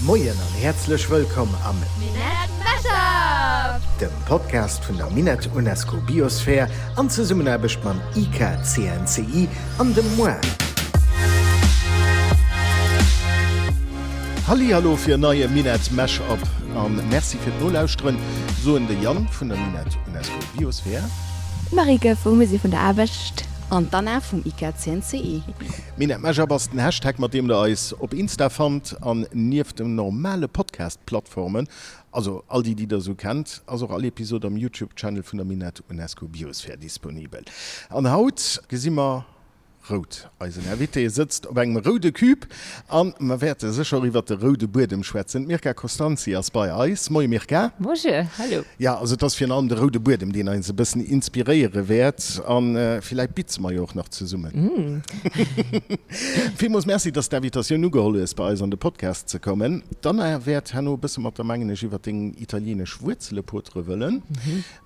Moien an häerzlech wëllkomm am Minett Mashup! Dem Podcast vun der Minett UNESCO Biosphere an Zesummenaarbecht mam IKCNCI an dem moi. Halli hallo fir en neie Minett Mashup an Merci fir d'Nolauschteren soen de Yann vun der Minett UNESCO Biosphere. D'Marieke vum Musée vun der Aarbecht. An d'Anna vum IKCNCI. Minett Mashup ass den Hashtag mat deem der eis op Insta fannt an nieft den normale Podcast Plattformen, also all déi déi der esou kennt, ass och all Episod am Youtube Channel vun der Minett UNESCO Biosphere disponibel. An haut gesi mer Rout. Eisen Invité sëtzt op engem roude Cube an mer wäerte sécher och iwwert de roude Buedem schwätzen. D'Mirka Costanzi ass bei eis. Moie Mirka. Bonjour, hallo. Jo, also et ass virun allem de roude Buedem, deen eis e bëssen inspiréiere wäert. A villäit bitze mer jo och nach zesummen. Villmools Merci, dass de d'Invitatioun ugeholl hues, bei eis an de Podcast ze kommen. D'Anna wäert herno e bësse mat der, mengen ech, iwwert deng italieenesch Wuerzele potere wëllen.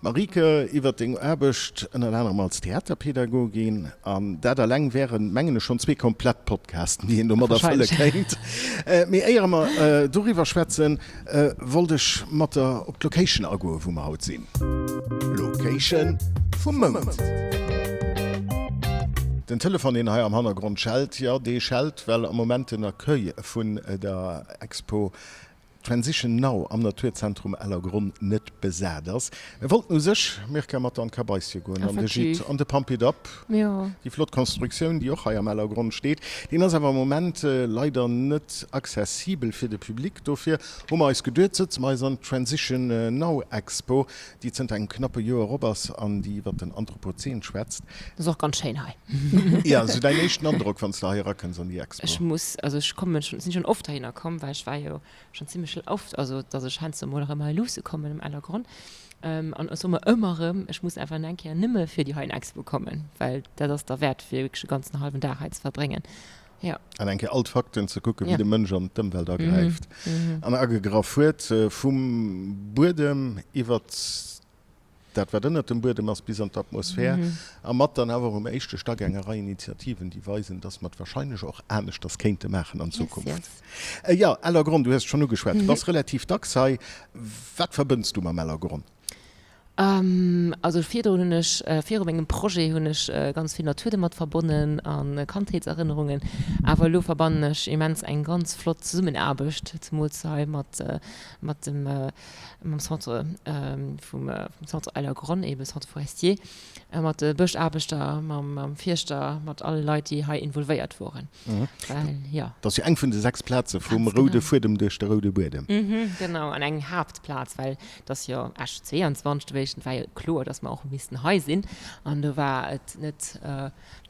Marieke, iwwert deng Aarbecht ënnert anerem als Theaterpädagogin, an dat alleng wären, mengen ech, schonn zwee komplett Podcasten, déi een domadder fëlle kéint. Mee éiere mer doriwwer schwätzen, wollt ech mat der op d'Location agoen, wou mer haut sinn. Location vum Mount. Den Telefon, deen hei am Hannergrond schellt, jo, dee schellt, well am Moment den Accueil vun der Expo Transition Now am Naturzentrum Ellergronn net besat ass. Mir wollten u sech, Mirka, mat an d'Kabaissche goen, an de Gîte, an de Pump It Up, déi flott Konstruktioun, déi och hei am Ellergronn steet. Deen ass awer am Moment leider net accessibel fir de Public. Dofir hu mer eis geduet, sëtze mer eis an d'Transition Now Expo, déi zënter engem knappe Joer op ass an déi iwwer den Anthropozän schwätzt. Dat ass och ganz schéin hei. Jo, esou däin éischten Androck, wann s de hei erakënns an déi Expo? Ech muss, also ech kommen schonn, sinn schonn oft heihinner komm, well ech war jo schonn zimmlech oft, also datt ech heiansdo mol erëm hei luusse kommen um Ellergronn. An ech soe mer ëmmer erëm, ech muss einfach eng Kéier nëmme fir déi heien Expo kommen, well dat ass derwäert, fir wierklech e ganzen hallwen Dag hei ze verbréngen. Jo. An eng Kéier all d'Fakten ze kucken, wéi de Mënsch an d'Ëmwelt agräift an agegraff huet, vum Buedem iwwert dat wat ënnert dem Buedem ass, bis an d'Atmosphär, a mat dann awer och um éischte Stack enger Rei Initiativen, déi weisen, dass mer et wahrscheinlech och aneschters kéinte maachen an Zukunft. Jo, Ellergronn, du hues et schonn ugeschwat, du bass relativ dacks hei. Wat verbënns du mam Ellergronn? Also virdrun hunn ech, viru mengem Projet hunn ech ganz vill Natur domat verbonnen a Kandheetserënnerungen. Awer elo verbannen ech immens eng ganz flott Zesummenaarbecht, zemools hei mat mat dem mam Centre vum Centre Ellergronn, eben Centre forestier, mat de Bëschaarbechter, mam Fierschter, mat alle Leit, déi hei involvéiert woren. Well, jo. Dat ass jo eng vun de 6 Plaze vum roude Fuedem duerch de roude Buedem. Genau, an eng Haaptplaz, well et ass jo Esch 22 gewiescht, et war jo kloer, datt mer och missten hei sinn. An do war et net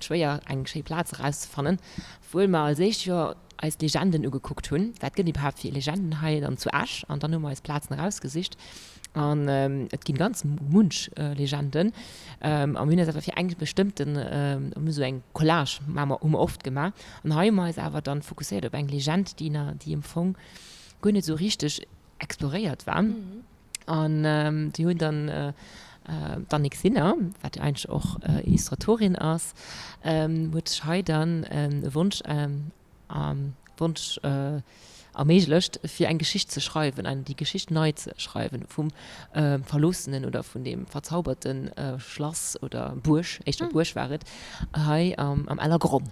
schwéier, eng schéi Plaz erauszefannen, obwuel mer als éischt jo eis Legenden ugekuckt hunn, wat gëtt iwwerhaapt fir Legenden hei dann zu Esch, an dann hu mer eis Plazen erausgesicht an et ginn ganz munch Legenden a mir hunn eis awer fir eng bestëmmten, mir hu sou eng Collage hu mer oft gemaach an hei hu mer eis awer dann fokusséiert op eng Legend, déi déi am Fong guer net sou richteg exploréiert war an déi hunn dann d'Annick Sinner, wat jo eigentlech och Illustratorin ass, huet sech hei dann e Wonsch Wonsch erméiglecht, fir eng Geschicht ze schreiwen, an déi Geschicht nei ze schreiwen vum verloossenen oder vun deem verzauberte Schlass oder Buerg, éischter Buerg war et, hei am Ellergronn.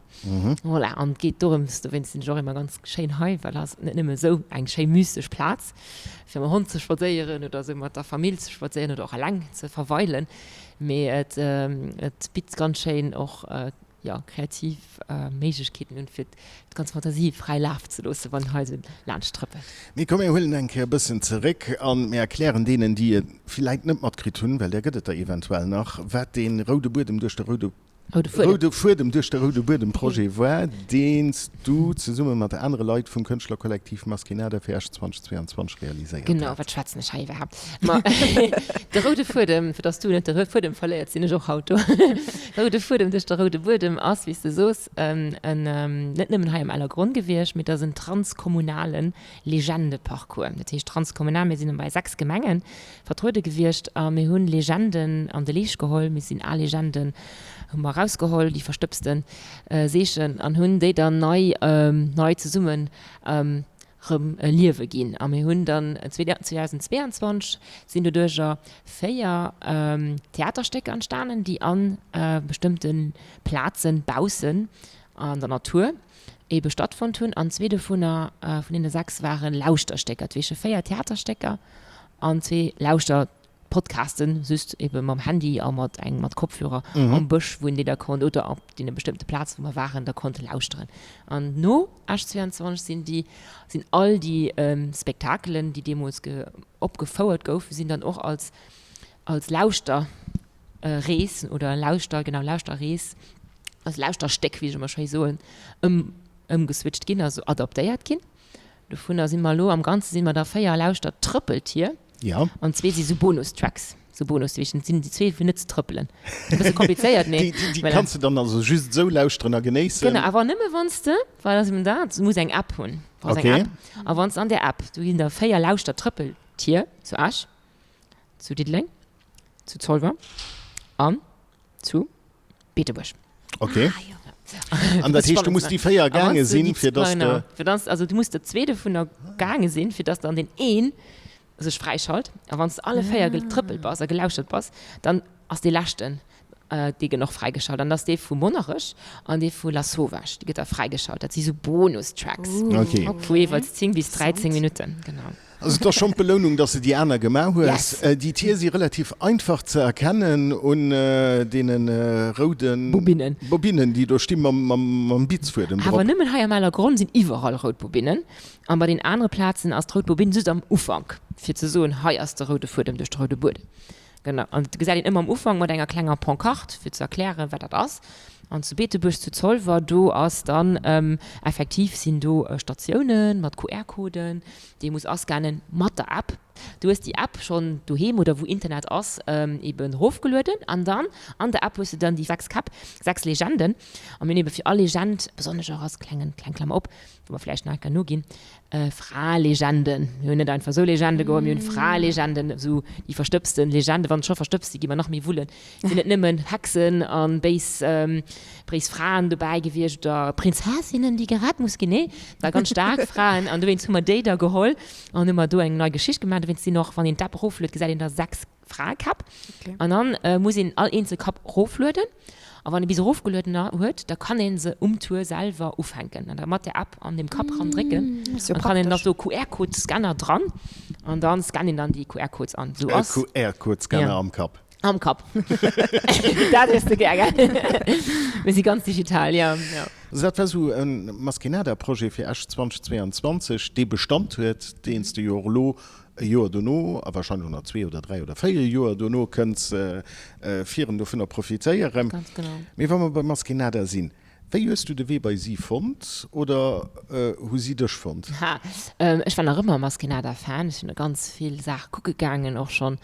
Voilà, an et geet dorëms, dowéinst sinn ech och ëmmer ganz schéin hei, well ass net nëmme esou eng schéi mystesch Plaz, fir mam Hond ze spadséieren oder esou mat der Famill ze spadséieren oder och eleng ze verweilen, mee et et bitt ganz schéin och, jo, kreativ Méiglechkeeten un, fir d'ganz Fantasie fräi Laf ze loossen, wann een hei esou laanscht trëppelt. Mee komm, mir huelen eng Kéier e bëssen zeréck a mir erklären deenen, déi et villäit net matkritt hunn, well där gëtt et der eventuell nach, wat dee roude Buedem duerch de roude. Roude Fuedem. Roude Fuedem duerch de roude Buedem Projet war, deen s du zesumme mat anere Leit vum Kënschtlerkollektiv Maskinada fir Esch 2022 realiséiert Genau, huet. wat schwätzen ech hei iwwerhaapt? Ma de roude Fuedem, fir dass du net de Fuedem verléiers, sinn ech och haut do. De roude Fuedem duerch de roude Buedem ass, wéi s de sos, en net nëmmen hei am Ellergronn gewiescht, mee et ass en transkommunale Legendeparcours. Dat heescht transkommunal, mir sinn bei 6 Gemengen vertruede gewiescht a mir hunn Legenden an de Leescht geholl, mir sinn al Legenden hu mer erausgeholl, déi verstëbsten Seechen, an hunn déi dann nei, nei zesummen. Rëm e Liewe ginn. A mir hunn dann 2022 sinn doduercher 4 Theaterstécker entstanen, déi a bestëmmte Plazen baussen an der Natur ebe stattfonnt hunn. An zwee dovunner, vun deene 6, ware Lauschterstécker. Dat heescht 4 Theaterstécker an zwee Lauschter. Podcasten just eben mam Handy a mat engem mat Kopfhörer am Bësch wou een déi da konnt oder op deene bestëmmte Plaze wou mer waren da konnte lauschteren. An no Esch 22 sinn déi sinn all déi Spektakelen déi deemools ge opgefouert goufen sinn dann och als als Lauschterrees oder Lauschter genau Lauschterrees als Lauschterstéck wéi ech ëmmer schéi soen ëm ëmgeswitcht ginn also adaptéiert ginn. Dovunner si mer elo am Ganze si mer der 4 Lauschter Trëppeltier. Ja. An zwee si sou Bonustracks, sou Bonus-Wichten. Sinn déi zwee fir net ze trëppelen. E bësse komplizéiert, mee. Déi, déi, déi kanns de dann also just esou lauschteren a genéissen. Genau, awer nëmme wann s de, well ass eben dat, du muss eng App hunn. Brauchs eng Okay. App. A wann s de an där App, do ginn der 4 Lauschter-Trëppeltier zu Esch, zu Diddeleng, zu Zolwer an zu Beetebuerg. Okay. An dat heescht, du muss déi 4 gaange sinn, fir dass de. Fir dass, also du muss der zwee dovunner gaange sinn, fir dass dann deen een sech fräischalt. A wann s de alle 4 getrëppelt bass a gelauschtert bass, dann ass dee leschten, dee gëtt och fräigeschalt. An dat ass dee vu Monnerech an dee vu Lasauvage, dee gëtt da fräigeschalt. Dat si sou Bonustracks vu jeeweils 10 bis 13 Minutten, genau. Also et ass schonn d'Belounung, dass de déi aner gemaach hues. Yes. Déi Tier si relativ einfach ze erkennen un deene roude Bobinnen. Bobinnen, déi do sti mam Bitzfuedem drop. Awer nëmmen hei am Ellergronn sinn iwwerall rout Bobinnen an bei den anere Plazen ass d'rout Bobinn just am Ufank, fir ze soen, hei ass de roude Fuedem duerch de roude Buedem. Genau, an et gesäit een ëmmer am Ufank mat enger klenger Pancarte, fir ze erklären, wat dat ass. An zu Beetebuerg, zu Zolwer, do ass dann effektiv sinn do Statioune mat QR-Coden, déi ee muss ascannen mat der App. Du hues déi App schonn doheem oder wou Internet ass, eben erofgelueden an dann an der App hues du dann déi 6 Käpp, 6 Legenden. A mir hunn ebe fir all Legend, besonnesch och als klengen, kleng Klammer op, wou mer vläicht nach eng Kéier noginn, Fraelegenden. Mir hunn net einfach esou Legende geholl, mir hunn Fraelegenden, esou déi verstëbsten Legenden. Wann se scho verstëbst sinn, gi mer nach méi wullen. Et sinn net nëmmen Hexen a béis, béis Fraen dobäi gewiescht oder Prinzessinnen, déi gerett muss ginn. Nee, et war ganz staark Fraen an dowéinst hu mer déi da geholl an hu mer do eng nei Geschicht gemaach. Dowéinst sinn och, wann een d'App erofluet, gesäit een da 6 Fraekäpp. An dann muss een all eenzel Kapp eroflueden. A wann ee bis erofgelueden huet, da kann ee se um Tour selwer ufänken an da mat der App an dem Kapp ran drécken. Dann kann een nach do QR-Code-Scanner dran an dann scannt een dann déi QR-Codes an. Sou ass. E QR-Code-Scanner am Kapp. Am Kapp. Dat hues de gär, gell? Mir si ganz digital, jo. Also dat war sou e Maskénada-Projet fir Esch 2022, dee Bestand huet, deen s de jo och elo E Joer dono, a wahrscheinlech och nach zwee oder dräi oder véier Joer dono, kënns viren dovunner profitéieren. Ganz genau. Mee wa mer bei Maskénada sinn, wéi hues du de Wee bei si fonnt oder hu si dech fonnt? Ha, ech war nach ëmmer Maskénada-Fan. Ech sinn ganz vill Saache kucke gaangen och schonn.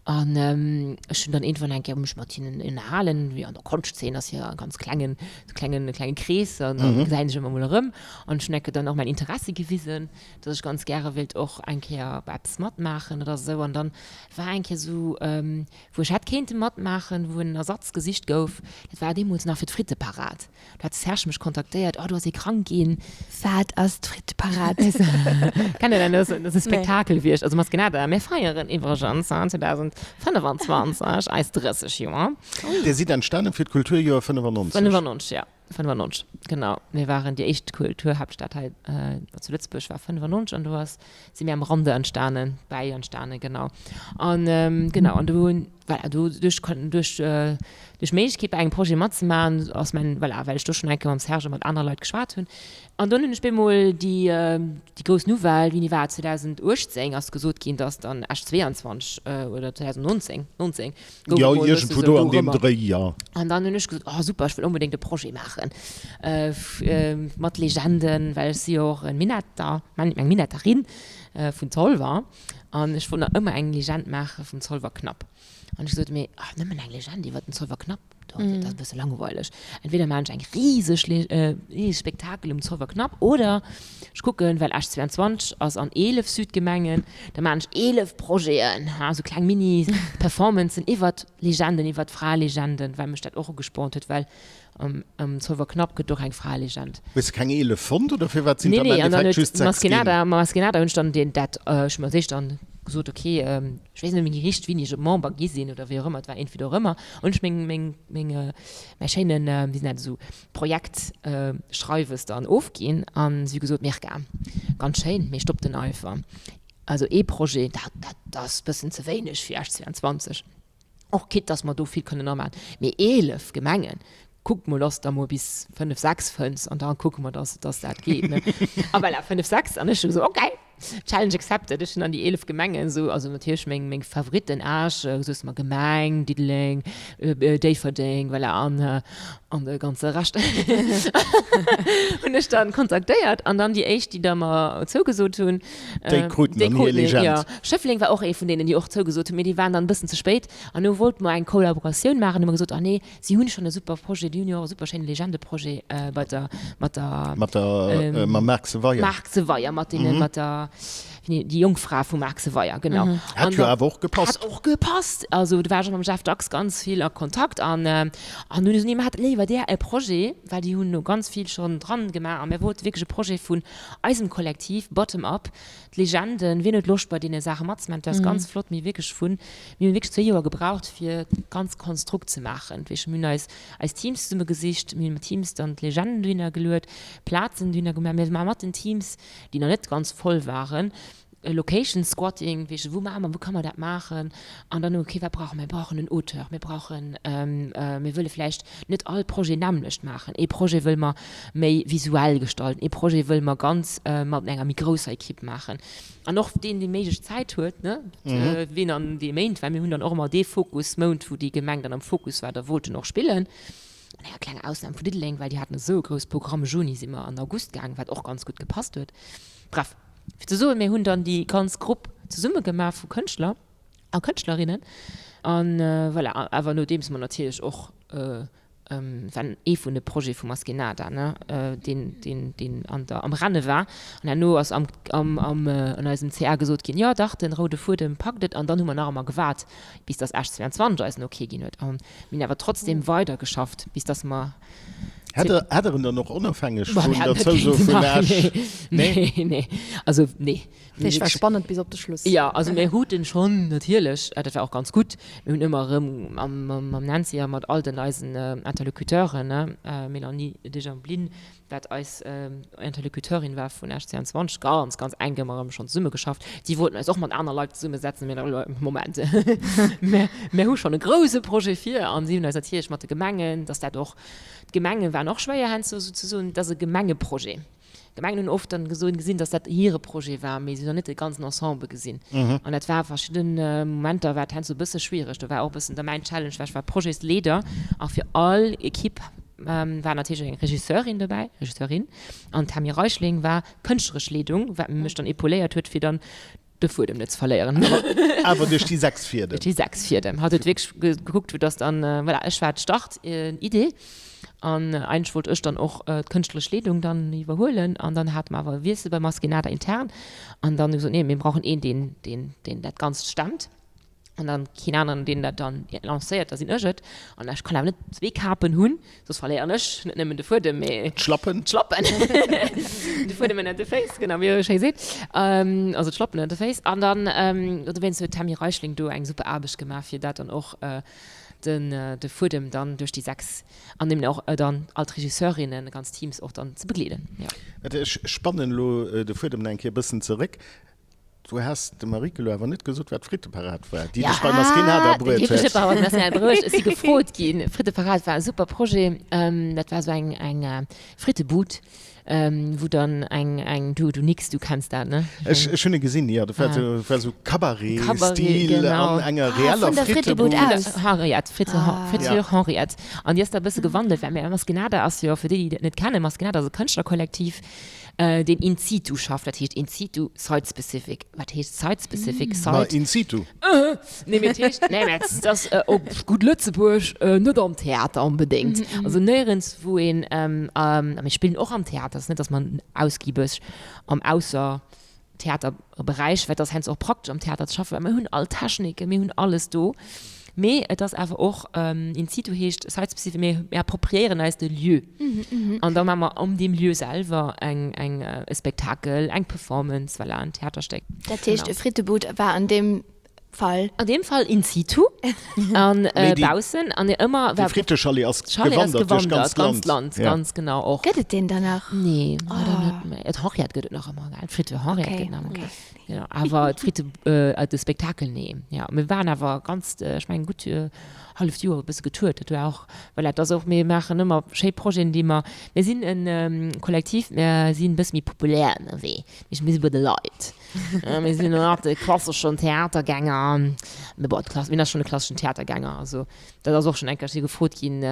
An ech hunn dann iergendwann eng Kéier mech mat hinnen ënnerhalen, wéi an der Konschtzeen ass jo e ganz klengen, klengen, klenge Krees an da gesäit een sech ëmmer mol erëm. An ech hunn eng Kéier dann och mäin Interessi gewisen. dass ech ganz gäre wéilt och eng Kéier eppes matmaachen oder esou. An dann war eng Kéier esou, wou ech hätt kéinte matmaachen, wou en Ersatz gesicht gouf, dat war deemools nach fir d'Fritteparad. Do hat de Serge mech kontaktéiert, oh do ass ee krank ginn. Wat ass d'Fritteparad? Kennt Dir dat net? Dat ass e Spektakel gewiescht. Also Maskenada, mir feieren iwwregens 2025 eis 30 Joer. Dir sidd entstanen fir d'Kulturjoer 95? 95, jo. 95, genau. Mir waren déi éischt Kulturhaaptstad hei zu Lëtzebuerg, war 95 an do ass, si mir am Rande entstanen, bäi entstanen, genau. An genau, an do hunn, voilà, do duerch duerch duerch d'Méiglechkeet bei engem Projet matzemaachen, ass mäin, voilà, well ech do schonn eng Kéier mam Serge a mat anere Leit geschwat hunn. An dunn hunn ech bemol déi déi grouss Nouvelle, wéini war et, 2018 ass gesot ginn, datt dann Esch 22 oder 2019, 19, gouf Jo, emol, wëss iergendwou do an deem Dréi, jo. An dann hunn ech gesot, oh super, ech wëll onbedéngt e Projet maachen mat Legenden, well ech si jo och e Minetter, eng Minetterin vun Zolwer an ech wollt nach ëmmer eng Legend maache vum Zolwer Knapp. An ech gesot, mee ach, nëmmen eng Legend iwwer den Zolwer Knapp? Dat ass e bësse langweileg. Entweder maachen ech eng riseg, riseg Spektakel um Zolwerknapp oder ech kucken, well Esch 22 ass an 11 Südgemengen, da maachen ech 11 Projeten, ha, sou kleng Mini-Performancen iwwert Legenden, iwwert Fraelegenden, well mech dat och ugespornt huet, well um Zolwerknapp gëtt och eng Fraelegend. Hues de keng 11 fonnt oder firwat sinn et am Endeffekt just 6 ginn? Nee, nee, an dann huet Maskénada, Maskénada hunn ech dann deen, dat, ech hu mer als éischt dann gesot, okay, ech weess net méi richteg wéini ech Member gi sinn oder wéi och ëmmer, et war entweder och ëmmer, hunn ech meng, meng, meng, mäi schéinen, wéi seet een dat esou, Projektschreiwes dann ofginn an si hu gesot, Mirka, ganz schéin, mee stopp den Eifer, also ee Projet, dat, dat ass bëssen ze wéineg fir Esch 22, och quitte dass mer do vill kënnen amaachen, mee 11 Gemengen, kuckt mol, dass der mol bis 5, 6 fënns an da kucke mer, dass, dass dat geet, ne. A voilà, 5, 6 an ech hu gesot, okay, Challenge accepted. Ech hunn dann déi 11 Gemengen esou, also natierlech meng, meng Favoritten, Esch, Suessemer Gemeng, Diddeleng, Déifferdeng, voilà, an, an de ganze Rescht hunn ech dann kontaktéiert an dann déi éischt, déi da mer zougesot hunn, Déi kruten dann hir Legend. Jo, Schëffleng war och ee vun deenen, déi och zougesot hunn, mee déi waren dann e bëssen ze spéit an elo wollte mer eng Kollaboratioun maachen, hu mer gesot, ah nee, Si hunn schonn e super Projet, déi hunn jo och e super schéine Legendeprojet bei der, mat der. Mat der, mam Maarkse Weier. Maarkse Weier, mat deene, mat der, wéi déi Jongfra vu Maarkse Weier, genau. Hätt jo awer och gepasst. Hätt och gepasst. Also do war ech och mam Jeff dacks ganz vill a Kontakt an, an hunn gesot, nee, mir hätte léiwer där e Projet, well déi hunn do ganz vill schonn dran gemaach a mir wollte wierklech e Projet vun eisem Kollektiv, bottom up, D'Legenden, wien huet Loscht bei deene Saache matzemaachen, dat ass ganz flott, mee wierklech vun, mir hunn wierklech zwéi Joer gebraucht fir d'ganz Konstrukt ze maachen. Wierklech, mir hunn eis eis Teams zesumme gesicht, mir hunn mat Teams dann d'Legenden dohinner geluet, Plazen dohinner gemaach, mir maache mat den Teams, déi nach net ganz voll waren, Location Squatting, wierklech, wou maache mer, wou ka mer dat maachen? An dann, okay, wat brauche mer? Mir brauchen en Auteur, mir brauchen, mir wëlle vläicht net all Projet nämmlecht maachen. Ee Projet wëlle mer méi visuell gestalten, ee Projet wëlle mer ganz mat enger méi grousser Ekipp maachen. An och deen, dee méiglech Zäit huet, ne, ween an dee Méint, well mir hunn dann och ëmmer dee Fokusmount, wou déi Gemeng dann am Fokus war, da wollt en och spillen. Mat enger klenger Ausnam vu Diddeleng, well déi haten esou e grousse Programm, Juni si mer an August gaangen, wat och ganz gutt gepasst huet. Bref, fir ze soen, mir hunn dann déi ganz Grupp zesumme gemaach vu Kënschtler a Kënschtlerinnen an voilà, awer nodeems mer natierlech och, war ee vun de Projete vu Maskénada, ne, deen, deen, deen an der, am Renne war an herno ass am, am, am, an eisem CA gesot ginn, jo dach, den roude Fuedem packt et an dann hu mer nach ëmmer gewaart, bis dass Esch 22 eis en Ok ginn huet an mir hunn awer trotzdem weidergeschafft, bis dass mer Hätt der, hätt der en dann och onofhängeg vun der Zouso vun Esch? Nee, nee, also nee. Dat war spannend bis op de Schluss. Jo, also mir huten schonn natierlech, dat war och ganz gutt, mir hunn ëmmer erëm mam Nancy a mat all den eisen Interlocuteuren, ne, Mélanie Dejamblin, wat eis Interlocuteurin war vun Esch 22, ganz, ganz enk ëmmer erëm schonn zesummegeschafft. Si wollten eis och mat aner Leit zesummesetzen, mir elo, Moment, mir, mir hu schonn e grouse Projet vir an si hunn eis natierlech mat de Gemengen, dass dat och, d'Gemenge waren och schwéier heiansdo souzesoen, et ass e Gemengeprojet. D'Gemengen hunn oft dann gesoen, gesinn, datt dat hire Projet war, mee si hunn dann net de ganzen Ensemble gesinn. An dat war a verschidde Momenter war et heiansdo e bësse schwiereg. Do war och e bëssen da mäin Challenge, well ech war Projetsleeder a fir all Ekipp war natierlech eng Regisseurin dobäi, Regisseurin, an d'Tammy Reichling war kënschtleresch Leedung, wat mech dann epauléiert huet, fir dann de Fuedem net ze verléieren. Awer duerch déi 6 Fiedem. Duerch déi 6 Fiedem. Hatt huet wierklech gekuckt, wou dass dann, voilà, ech war d'Start-Idee an eigentlech wollt ech dann och d'kënschtleresch Leedung dann iwwerhuelen an dann hate mer awer e Wiessel bei Maskénada intern an dann hu gesot, nee, mir brauchen een, deen, deen, deen dat Ganzt stemmt. An dann keen aneren, deen dat dann lancéiert, da sinn ech et. An ech kann awer net zwee Kapen hunn, soss verléieren ech net nëmmen de Fuedem, mee. D'Schlappen. D'Schlappen. De Fuedem ënnert de Féiss, genau, wéi e schéi seet. Also d'Schlappen ënnert de Féiss. An dann, dowéinst huet d'Tammy Reichling do eng super Aarbecht gemaach, fir dat dann och den, de Fuedem dann duerch déi 6 an eben och dann all d'Regisseurinnen, ganz Teams och dann ze begleeden, jo. Ech spannen elo de Fuedem nach eng Kéier e bëssen zeréck. Du has dem Marieke elo awer net gesot, wat Fritteparad war, déi dech bei Maskénada bruet huet. Déi bei Maskénada bruecht. Ech si gefrot ginn. Fritteparad war e super Projet. Dat war esou eng, eng Frittebud. Wou dann eng, eng, du, du nicks, du kenns dat, ne? Ech, ech hunn e gesinn, jo. Dat war esou, war esou Cabaret-Stil an enger reeller Frittebud. Vun der Frittebud aus. Henriette, Fritte, Friture Henriette. An déi ass da e bësse gewandelt, well mir, Maskénada ass jo, fir déi, déi dat net kennen, Maskénada ass e Kënschtlerkollektiv, deen in situ schafft. Dat heescht in situ, site-specific. Wat heescht site-specific? Ma in situ. Nee, mee et heescht, nee, mee et ass op gutt Lëtzebuerg net am Theater onbedéngt. Also néierens, wou een, a mir spillen och am Theater, et ass net, datt mer ausgibeg am Ausser-Theaterberäich, well et ass heiansdo och praktesch am Theater ze schaffen, well mir hunn all Techniken, mir hunn alles do. Mee et ass awer och, in situ heescht site-specific, mir appropriéieren eis de Lieu. An da maache mer an deem Lieu selwer eng, eng, e Spektakel, eng Performance, voilà, en Theaterstéck. Dat heescht, e Frittebud war an deem Fall. An deem Fall in situ an baussen an ëmmer. De Frittechalet ass gewandert duerch d'ganzt Land. Land, ganz genau och. Gëtt et deen dann nach? Nee, leider net méi. D'Henriette gëtt et nach ëmmer, gell? D'Fritte Henriette gëtt et nach ëmmer. Genau, awer d'Fritte, de Spektakel, nee. Jo, mir waren awer ganz, ech mengen gutt halleft Joer e bësse getourt. Dat war och, voilà, et ass och, mir maachen ëmmer schéi Projeten, déi mer, mir sinn e Kollektiv, mir sinn e bësse méi populär ënnerwee, mir si bei de Leit. Mir sinn net de klasseschen Theatergänger. Mee bon, wien ass schonn e klasseschen Theatergänger? Also dat ass och schonn eng Kéier si gefrot ginn,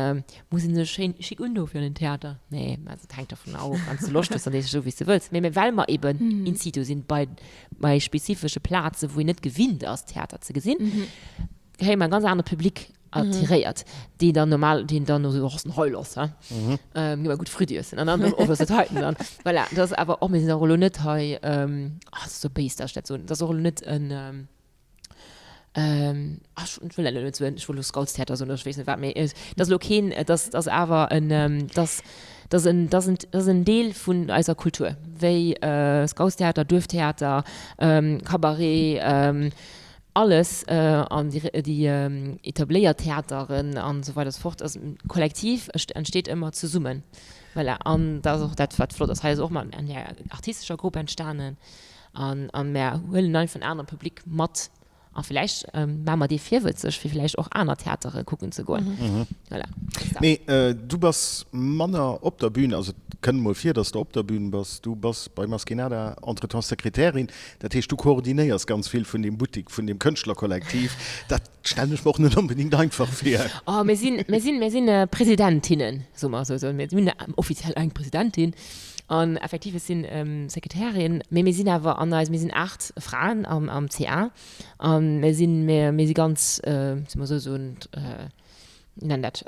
Muss een sech schéin chic undoe fir an den Theater? Nee, also et hänkt dervun of, wann s de Loscht hues, dann dees de sou wéi s de wëlls. Mee well mer eben in situ sinn, bei bei spezifesche Plaze wou een net gewinnt ass Theater ze gesinn, kréie mer e ganz anere Public attiréiert, deen dann normal, deen dann esou, och ass en hei lass, he, gi mer gutt Fritt iessen an dann och ass dat heiten dann. Voilà, dat ass awer och, mir sinn och elo net hei, ah, et ass esou béis, dass ech dat soen, et ass och elo net en, ah, ech wëll dat elo net soen, ech wollt elo Scoutstheater soen oder ech weess net wat, mee et ass elo keen, et ass, et ass awer en, et ass, et ass en, et ass en, et ass en Deel vun eiser Kultur, wéi Scoutstheater, Duerftheater, Cabaret, Alles an déi etabléiert Theateren an esou weider esou fort ass kollektiv, entsteet ëmmer zesummen. Voilà, an dat ass och dat, wat flott ass. Hei ass och mat an där artistescher Grupp entstanen an a mär huelen einfach en anere Public mat a villäicht maache mer dee virwëtzeg, fir villäicht och aner Theatere kucken ze goen. Voilà. Mee du bass manner op der Bühn, also et kënnt mol vir, datt s de op der Bühn bass. Du bass bei Maskénada entretemps Sekretärin. Dat heescht, du koordinéiers ganz vill vun deem Buttik, vun deem Kënschtlerkollektiv. Dat stellen ech mer och net onbedéngt einfach vir. Oh, mir sinn, mir sinn, mir sinn Presidentinnen, soe mer esou. Mir hunn offiziell eng Presidentin an effektiv, ech sinn Sekretärin, mee mir sinn awer an eis, mir sinn 8 Fraen am, am CA a mir sinn, mir, mir si ganz, soe mer esou soen, wéi nennt dat?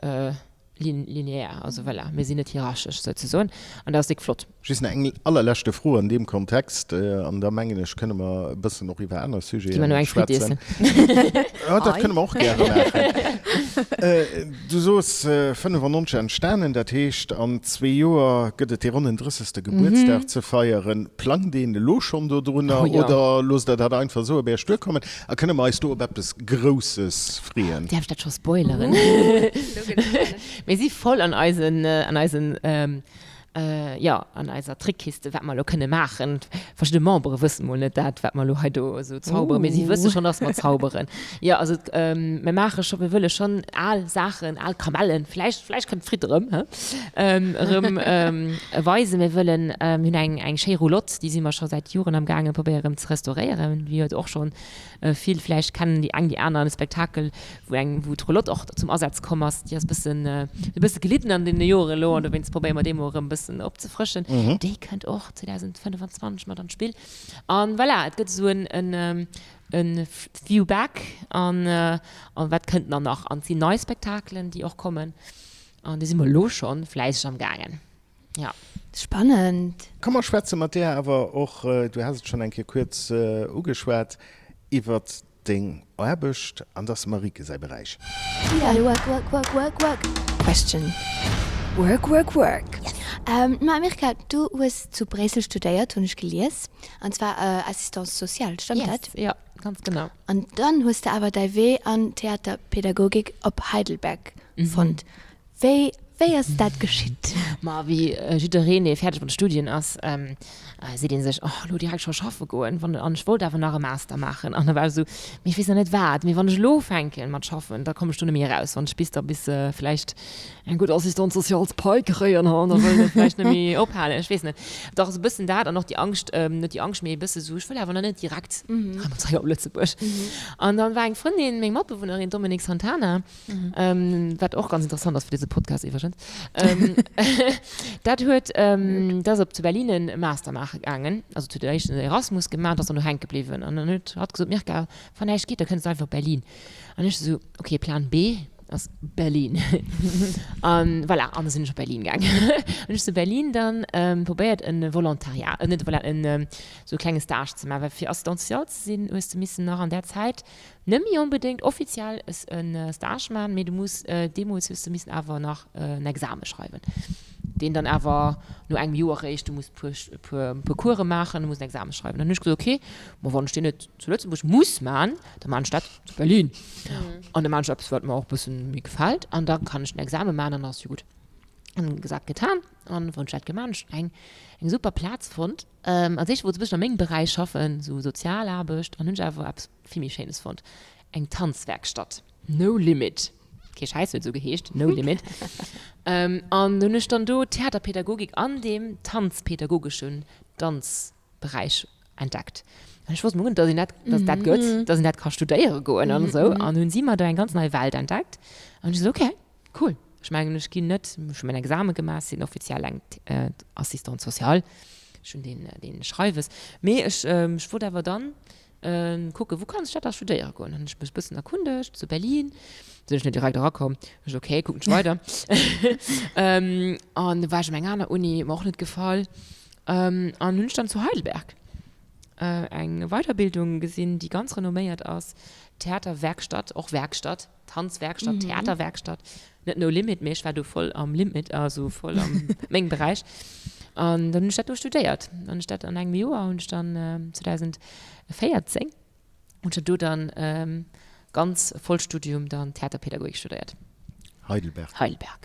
Lineär, also voilà, mir sinn net hierarchesch souzesoen an dat ass déck flott. Just nach eng allerleschte Fro an deem Kontext, an da mengen ech, kënne mer e bëssen och iwwer aner Sujete schwätzen. Jo, dat kënne mer och gäre maachen. Du soos 95 entstanen, dat heescht an zwee Joer gëtt et dee ronnen drëssegste Gebuertsdag ze feieren. Plangt een elo schonn dodrunner oder loosst Der dat einfach esou op Äech duerkommen? A kënne mer eis do op eppes Grousses freeën? Däerf ech dat scho spoileren? Mir si voll an eisen, an eisen, jo, an eiser Trickkiste, wat mer elo kënne maachen. Verschidde Membere wëssen mol net dat, wat mer elo hei do esou zauberen, mee si wësse schonn, dass mer zauberen. Jo, also mir maache scho, mir wëlle schonn al Saachen, al Kamellen, vläicht, vläicht kënnt d'Fritt erëm, hä, erëm weisen. Mir wëllen, mir hunn eng, eng schéi Roulotte, déi si mer scho säit Joren am gaangen, probéiere erëm ze restauréieren, wéi huet och schonn Vill, vläicht kennen déi eng déi aner e Spektakel, wou eng, wou d'Roulotte och zum Asaz komm ass. Déi ass e bëssen, huet e bësse gelidden an deene Joren elo an dowéinst probéiere mer déi mol erëm e bëssen opzefrëschen. Déi kënnt och 2025 mat an d'Spill. An voilà, et gëtt esou en, en, en View back an, an wat kënnt dann nach? An et sinn nei Spektakelen, déi och kommen an do si mer elo scho fläisseg am gaangen. Ja. Spannend. Komm mer schwätze mat där awer och, du has et schonn eng Kéier kuerz ugeschwat, iwwert deng Aarbecht an dass dem Marieke säi Beräich. Work, work, work, work, work. Question. Work, work, work. Ma Mirka, du hues zu Bréissel studéiert, hunn ech gelies, an zwar Assistance sociale, stëmmt dat? Yes, jo, ganz genau. An dann hues de awer däi Wee an d'Theaterpädagogik op Heidelberg fonnt. Wéi, wéi ass dat geschitt? Ma wéi jiddereen, dee fäerdeg mat de Studien ass, seet ee sech, oh, elo direkt scho schaffe goen, wann, an ech wollt awer nach e Master maachen. An da war ech esou, mee ech weess nach net wat, mee wann ech elo ufänke mat schaffen, da kommen ech do net méi eraus. Wann ech bis da bis vläicht eng gutt Assistante sociale Pai kréien, ha, da wëll ech vläicht net méi ophalen, ech weess net. Dach esou e bëssen dat an och déi Angscht, net déi Angscht, mee e bësse sou, ech wëll awer nach net direkt erëm zréck op Lëtzebuerg. An dann war eng Frëndin, meng Matbewunnerin, d'Dominique Santana, wat och ganz interessant ass fir dëse Podcast iwwregens, dat huet, dat ass op zu Berlin e Master maache gaangen, also zu der éischten Erasmus gemaach, ass dann do hänke bliwwen an dann huet hatt gesot, Mirka, wann näischt geet, da kënns du einfach op Berlin. An ech esou, okay, Plan B ass Berlin. An voilà, an da sinn ech op Berlin gaangen. Hunn ech zu Berlin dann probéiert e Volontariat, net e Volontariat, en esou e klenge Stage ze maachen, well fir Assistante sociale ze sinn, hues de missen nach an där Zäit Net méi onbedéngt offiziell e Stage maachen, mee du muss, deemools hues de missen awer nach en Exame schreiwen, deen dann awer no engem Joer eréischt, du muss puer, puer, puer Course maachen, du muss en Exame schreiwen. Dann hunn ech gesot, okay, ma wann ech deen net zu Lëtzebuerg muss maachen, da maachen ech dat zu Berlin an da maachen ech eppes, wat mer och e bësse méi gefält an da kann ech den Exame maachen an da ass jo gutt. An gesagt, getan an wann ech dat gemaach hunn, ech eng, eng super Plaz fonnt. Als éischt wollt ech e bëssen a mengem Beräich schaffen, sou Sozialaarbecht, an hunn ech awer eppes vill méi Schéines fonnt, eng Tanzwerkstatt, No Limit, kee Schäiss huet esou geheescht, No Limit. An hunn ech dann do Theaterpädagogik an deem tanzpädagogeschen Danzberäich entdeckt. An ech wosst mol guer net, dass een dat, dass et dat gëtt, dass een dat ka studéiere goen an esou. An hunn si mer do eng ganz nei Welt entdeckt. An ech esou, okay, cool. Ech mengen, ech ginn net, ech hu mäin Exame gemaach, sinn offiziell eng Assistante sociale, ech hunn deen, deen Schreiwes, mee ech, ech wollt awer dann kucken, wou kann ech dat da studéiere goen. Hunn ech mech e bëssen erkundegt, zu Berlin, sinn ech net direkt erakomm, ech ok, kucken ech weider. An du war ech op eng aner Uni, huet mer och net gefall. An hunn ech dann zu Heidelberg eng Weiderbildung gesinn, déi ganz renomméiert ass, Theaterwerkstatt, och Werkstatt, Tanzwerkstatt, Theaterwerkstatt, net No Limit, mee ech war do voll am Limit, also voll am mengem Beräich. An dann hunn ech dat do studéiert. An ech dat an engem Joer hunn ech dann 2014 hunn ech dat do dann ganz Vollstudium dann Theaterpädagogik studéiert. Heidelberg. Heidelberg.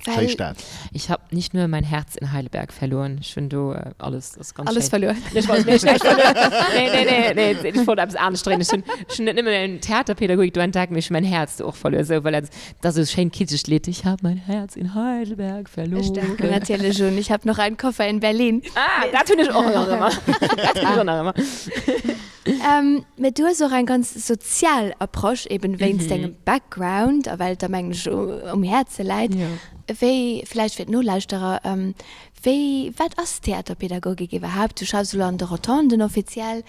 Schéi Stad. Ich hab nicht nur mein Herz in Heidelberg verloren, ech hunn do alles, das ist ganz Alles schéin. verluer. Nee, ech wollt, nee, ech hunn näischt verluer. Nee, nee, nee, nee, ech wollt eppes anescht dréinen. Ech hunn, ech hunn net nëmmen eng Theaterpädagogik do entdeckt, mee ech hunn mäin Häerz do och verluer, esou, well dat, dat ass esou schéin kitschegt Lidd, Ich hab mein Herz in Heidelberg verloren. Ech denken natierlech un Ich hab noch einen Koffer in Berlin. Ah, dat hunn ech och nach ëmmer. Dat hunn ech och nach ëmmer. Mä du hues och eng ganz sozial Approche, eben wéinst dengem Background a well et der, mengen ech, um Häerze läit. Wéi, vläicht fir d'Nolauschterer, wéi, wat ass Theaterpädagogik iwwerhaapt? Du schaffs elo an de Rotonden offiziell.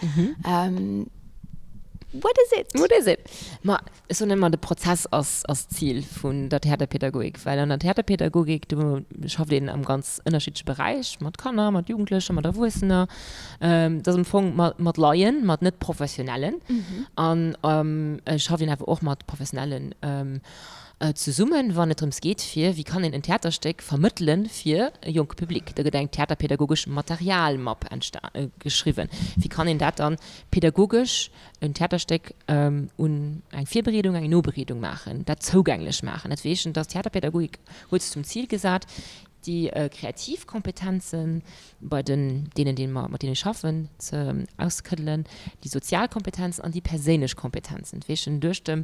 What is it? What is it? Ma Ech soen ëmmer, de Prozess ass ass d'Zil vun der Theaterpädagogik, well an der Theaterpädagogik, do schafft een am ganz ënnerschiddleche Beräich, mat Kanner, mat Jugendlecher, mat Erwuessener, dat ass am Fong mat mat Laien, mat net-Professionellen an et schafft een awer och mat Professionellen zesummen, wann et drëms geet fir, wéi kann een en Theaterstéck vermëttele fir e jonke Public. Da gëtt eng theaterpädagogesch Materialmapp entsta geschriwwen, wéi kann een dat dann pädagogesch en Theaterstéck un eng Virbereedung, eng Nobereedung maachen, dat zougänglech maachen. Dat heescht, dass d'Theaterpädagogik huet sech zum Zil gesat, déi kreativ Kompetenze bei den deenen, déi mer, mat deene schaffen, ze auszekëddelen, déi sozial Kompetenzen an déi perséinlech Kompetenzen. Dat heescht, duerch dem,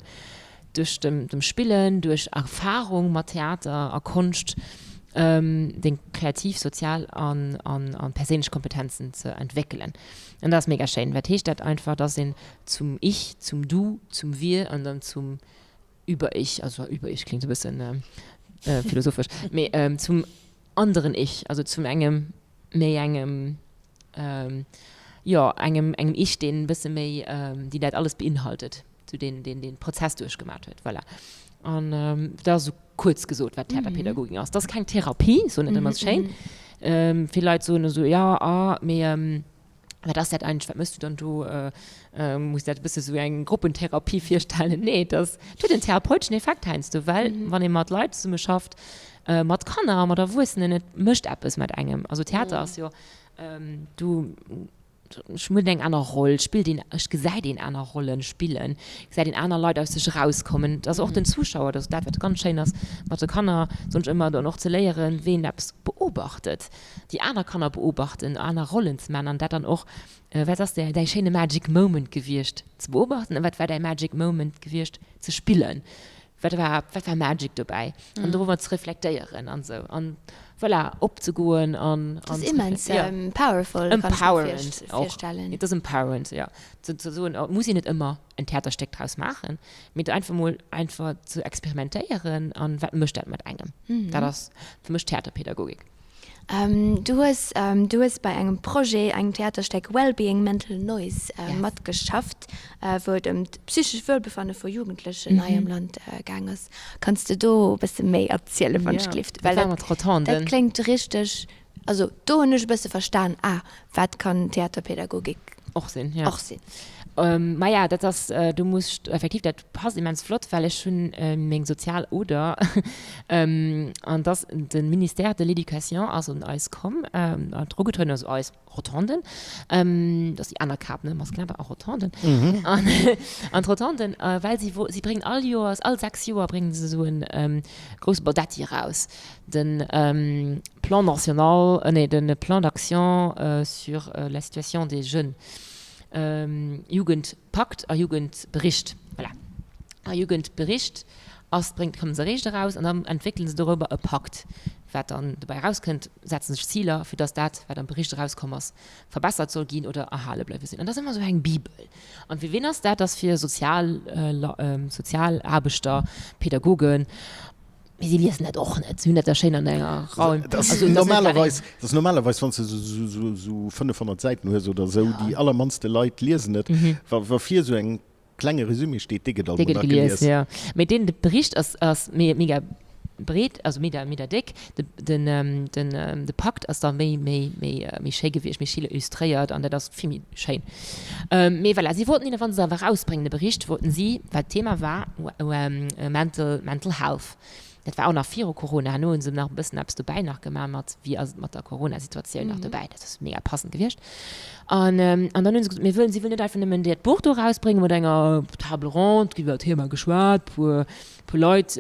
duerch dem, dem Spillen, duerch Erfahrung mat Theater a Konscht, deng kreativ, sozial an, an, an perséinlech Kompetenzen ze entwéckelen. An dat ass mega schéin. Wat heescht dat einfach, dass een zum Ich, zum Du, zum Wir an dann zum Über-Ich, also Über-Ich klingt e bëssen philosophesch, mee zum anderen Ich, also zum engem méi engem, jo, engem, engem Ich, deen e bësse méi, deen dat alles beinhaltet, sou deen, deen dee Prozess duerchgemaach huet, voilà. An dat ass esou kuerz gesot, wat Theaterpädagogik ass. Dat ass keng Therapie, soen dat ëmmer esou schéin. Vill Leit soen esou, jo, ah, mee wat ass dat eigentlech, wat méchs du dann do, muss dat e bësse sou eng Gruppentherapie virstellen? Nee, dat ass, et huet en therapeuteschen Effekt heiansdo, well wann ee mat Leit zesumme schafft, mat Kanner, mat Erwuessenen, et mécht eppes mat engem. Also Theater ass jo, du. huet eng aner Roll, spillt een, ech gesäit een aner Rollen spillen, gesäit een aner Leit aus sech erauskommen. Et ass och den Zuschauer, dat ass dat wat ganz schéin ass mat de Kanner, soen ech ëmmer, dann och ze léieren, ween eppes beobachtet, déi aner Kanner beobachten, aner Rollen ze maachen an dat dann och, wat ass däi schéine Magic Moment gewiescht ze beobachten a wat war däi Magic Moment gewiescht ze spillen. Wat war, wat war Magic dobäi? An doriwwer ze reflektéieren an esou. An voilà, opzegoen an. Dat ass immens powerful, kann ech mer virstellen. Et ass empowerend, jo. Ze soen, et muss een net ëmmer en Theaterstéck draus maachen, mee einfach mol einfach ze experimentéieren an wat mécht dat mat engem. Dat ass fir mech Theaterpädagogik. Du hues, du hues bei engem Projet, engem Theaterstéck Wellbeing Mental Noise matgeschafft, wou et ëm d'psychesch Wuelbefanne vu Jugendlechen hei am Land gaang ass. Kanns de do e bësse méi erzielen, wann ech gelift? Well dat, dat kléngt richteg, also do hunn ech e bësse verstan, ah, wat kann Theaterpädagogik Och sinn, ja. Och sinn. Maja, dat ass, du muss effektiv, dat passt immens flott, well ech hunn meng sozial Oder an dass de Ministère de l'Éducation ass un eis komm an erugetrueden, also eis Rotonden, dat ass déi aner Kap, ne, Maskelabber a Rotonden, an d'Rotonden, well si, si bréngen all Joers, all 6 Joer bréngen se esou e grousse Badetti eraus, de Plan national, nee, de Plan d'action sur la situation des jeunes, Jugendpakt a Jugendbericht, voilà. A Jugendbericht ass, bréngt, kommen se eréischt eraus an dann entwéckele se dorobber e Pakt. Wat dann dobäi erauskënnt, setze sech Ziler, fir dass dat, wat am Bericht erauskomm ass, verbessert soll ginn oder erhale bleiwe sinn. An dat ass ëmmer esou eng Bibel. An fir wien ass dat? Dat ass fir Sozial, Sozialaarbechter, Pädagogen. Mee si liesen dat och net. Si hunn dat da schéin an enger Raum. Dat ass normalerweis, dat ass normalerweis, wann s de esou 500 Säiten hues oder esou, déi allermannste Leit liesen et. Wa wa vir esou eng klenge Resumé steet, dee gëtt alt mol nach gelies. Dee gëtt gelies, jo. Mee deen Bericht ass ass mega breet, also mega mega déck. Den den de Pakt ass da méi méi méi méi schéi gewiescht, méi schéi illustréiert an dat ass vill méi schéin. Mee voilà, si wollten een, wa se awer erausbréngen, de Bericht, wollten si, well d'Thema war Mental, Mental Health. Dat war och nach viru Corona. Herno hu se nach e bëssen eppes dobäi nach gemaach mat, wéi ass et mat der Corona-Situatioun nach dobäi. Dat ass mega passend gewiescht. An, an dann hu se gesot, mir wëllen, si wëllen net einfach nëmmen dat Buch do erausbréngen mat enger Table ronde, gëtt iwwer d'Thema geschwat, puer, puer Leit,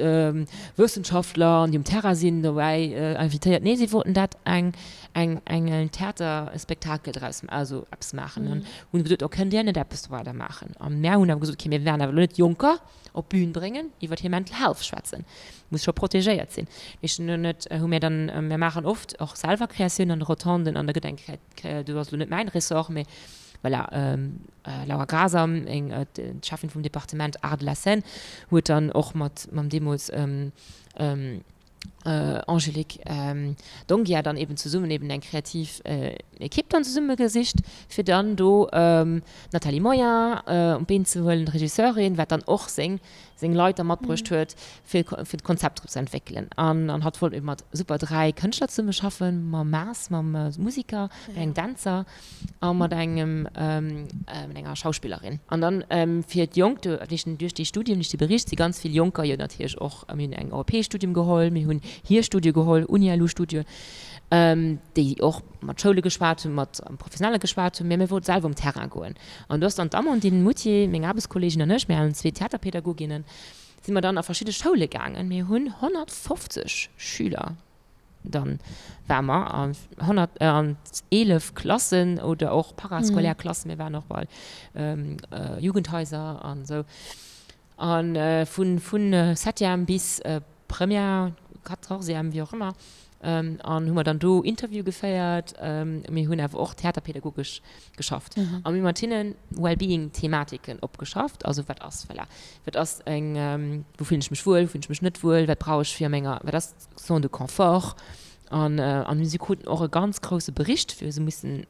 Wëssenschaftler an déi um Terrain sinn, dobäi invitéiert. Nee, si wollten dat eng, eng eng Theaterspektakel draus, also eppes maachen an hunn gesot, oh kënnt Dir net eppes domadder maachen? An mär hunn awer gesot, okay, mir wären awer elo net Jonker op d'Bühn bréngen, iwwert hir Mental Health schwätzen, muss scho protegéiert sinn. Ech hunn net, hu mir dann, mir maachen oft och selwer Kreatiounen an de Rotonden an da gëtt eng, do ass elo net mäin Ressort, mee voilà, Laura Grasam, eng d'Cheffin vum Departement Arts de la scène, huet dann och mat mam deemools Angélique D'Onghia dann eben zesummen eben eng kreativ Ekipp dann zesumme gesicht, fir dann do d'Nathalie Moyen op d'Been ze huelen, d'Regisseurin, wat dann och seng seng Leit da matbruecht huet, fir fir d'Konzept drop ze entwéckelen. An an hatt wollt eben mat super 3 Kënschtler zesumme schaffen, mam Maas, mam Musiker, mat engem Dänzer a mat engem mat enger Schauspillerin. An dann fir d'Jonk, duerch déi Studien, duerch dee Bericht si ganz vill Jonker jo natierlech och, mir hunn eng europäesch Studien geholl, mir hunn hir Studie geholl, UniLu-Studie, déi och mat Schoule geschwat hunn, mat Professionelle geschwat hunn, mä mir wollten selwer um Terrain goen. An do ass dann d'Amandine Moutier, meng Aarbechtskolleegin an ech, mir allen zwee Theaterpädagoginnen, si mer dann a verschidde Schoule gaangen. Mir hunn 150 Schüler Dann ware mer an 111 Klassen oder och parascolaire Klassen, mir waren och bei Jugendhaiser an esou. A vu Septième bis Première, Quatorzième, wéi och ëmmer. An hu mer dann do Interviewe geféiert. Mir hunn awer och theaterpädagogesch geschafft. A mir hu mat hinne Wellbeing-Thematiken opgeschafft. Also wat ass, voilà, wat ass eng, wou fillen ech mech wuel, wou fillen ech mech net wuel, wat brauch ech fir a menger, wat ass Zone de confort an an si kruten och e ganz grousse Bericht fir se mussen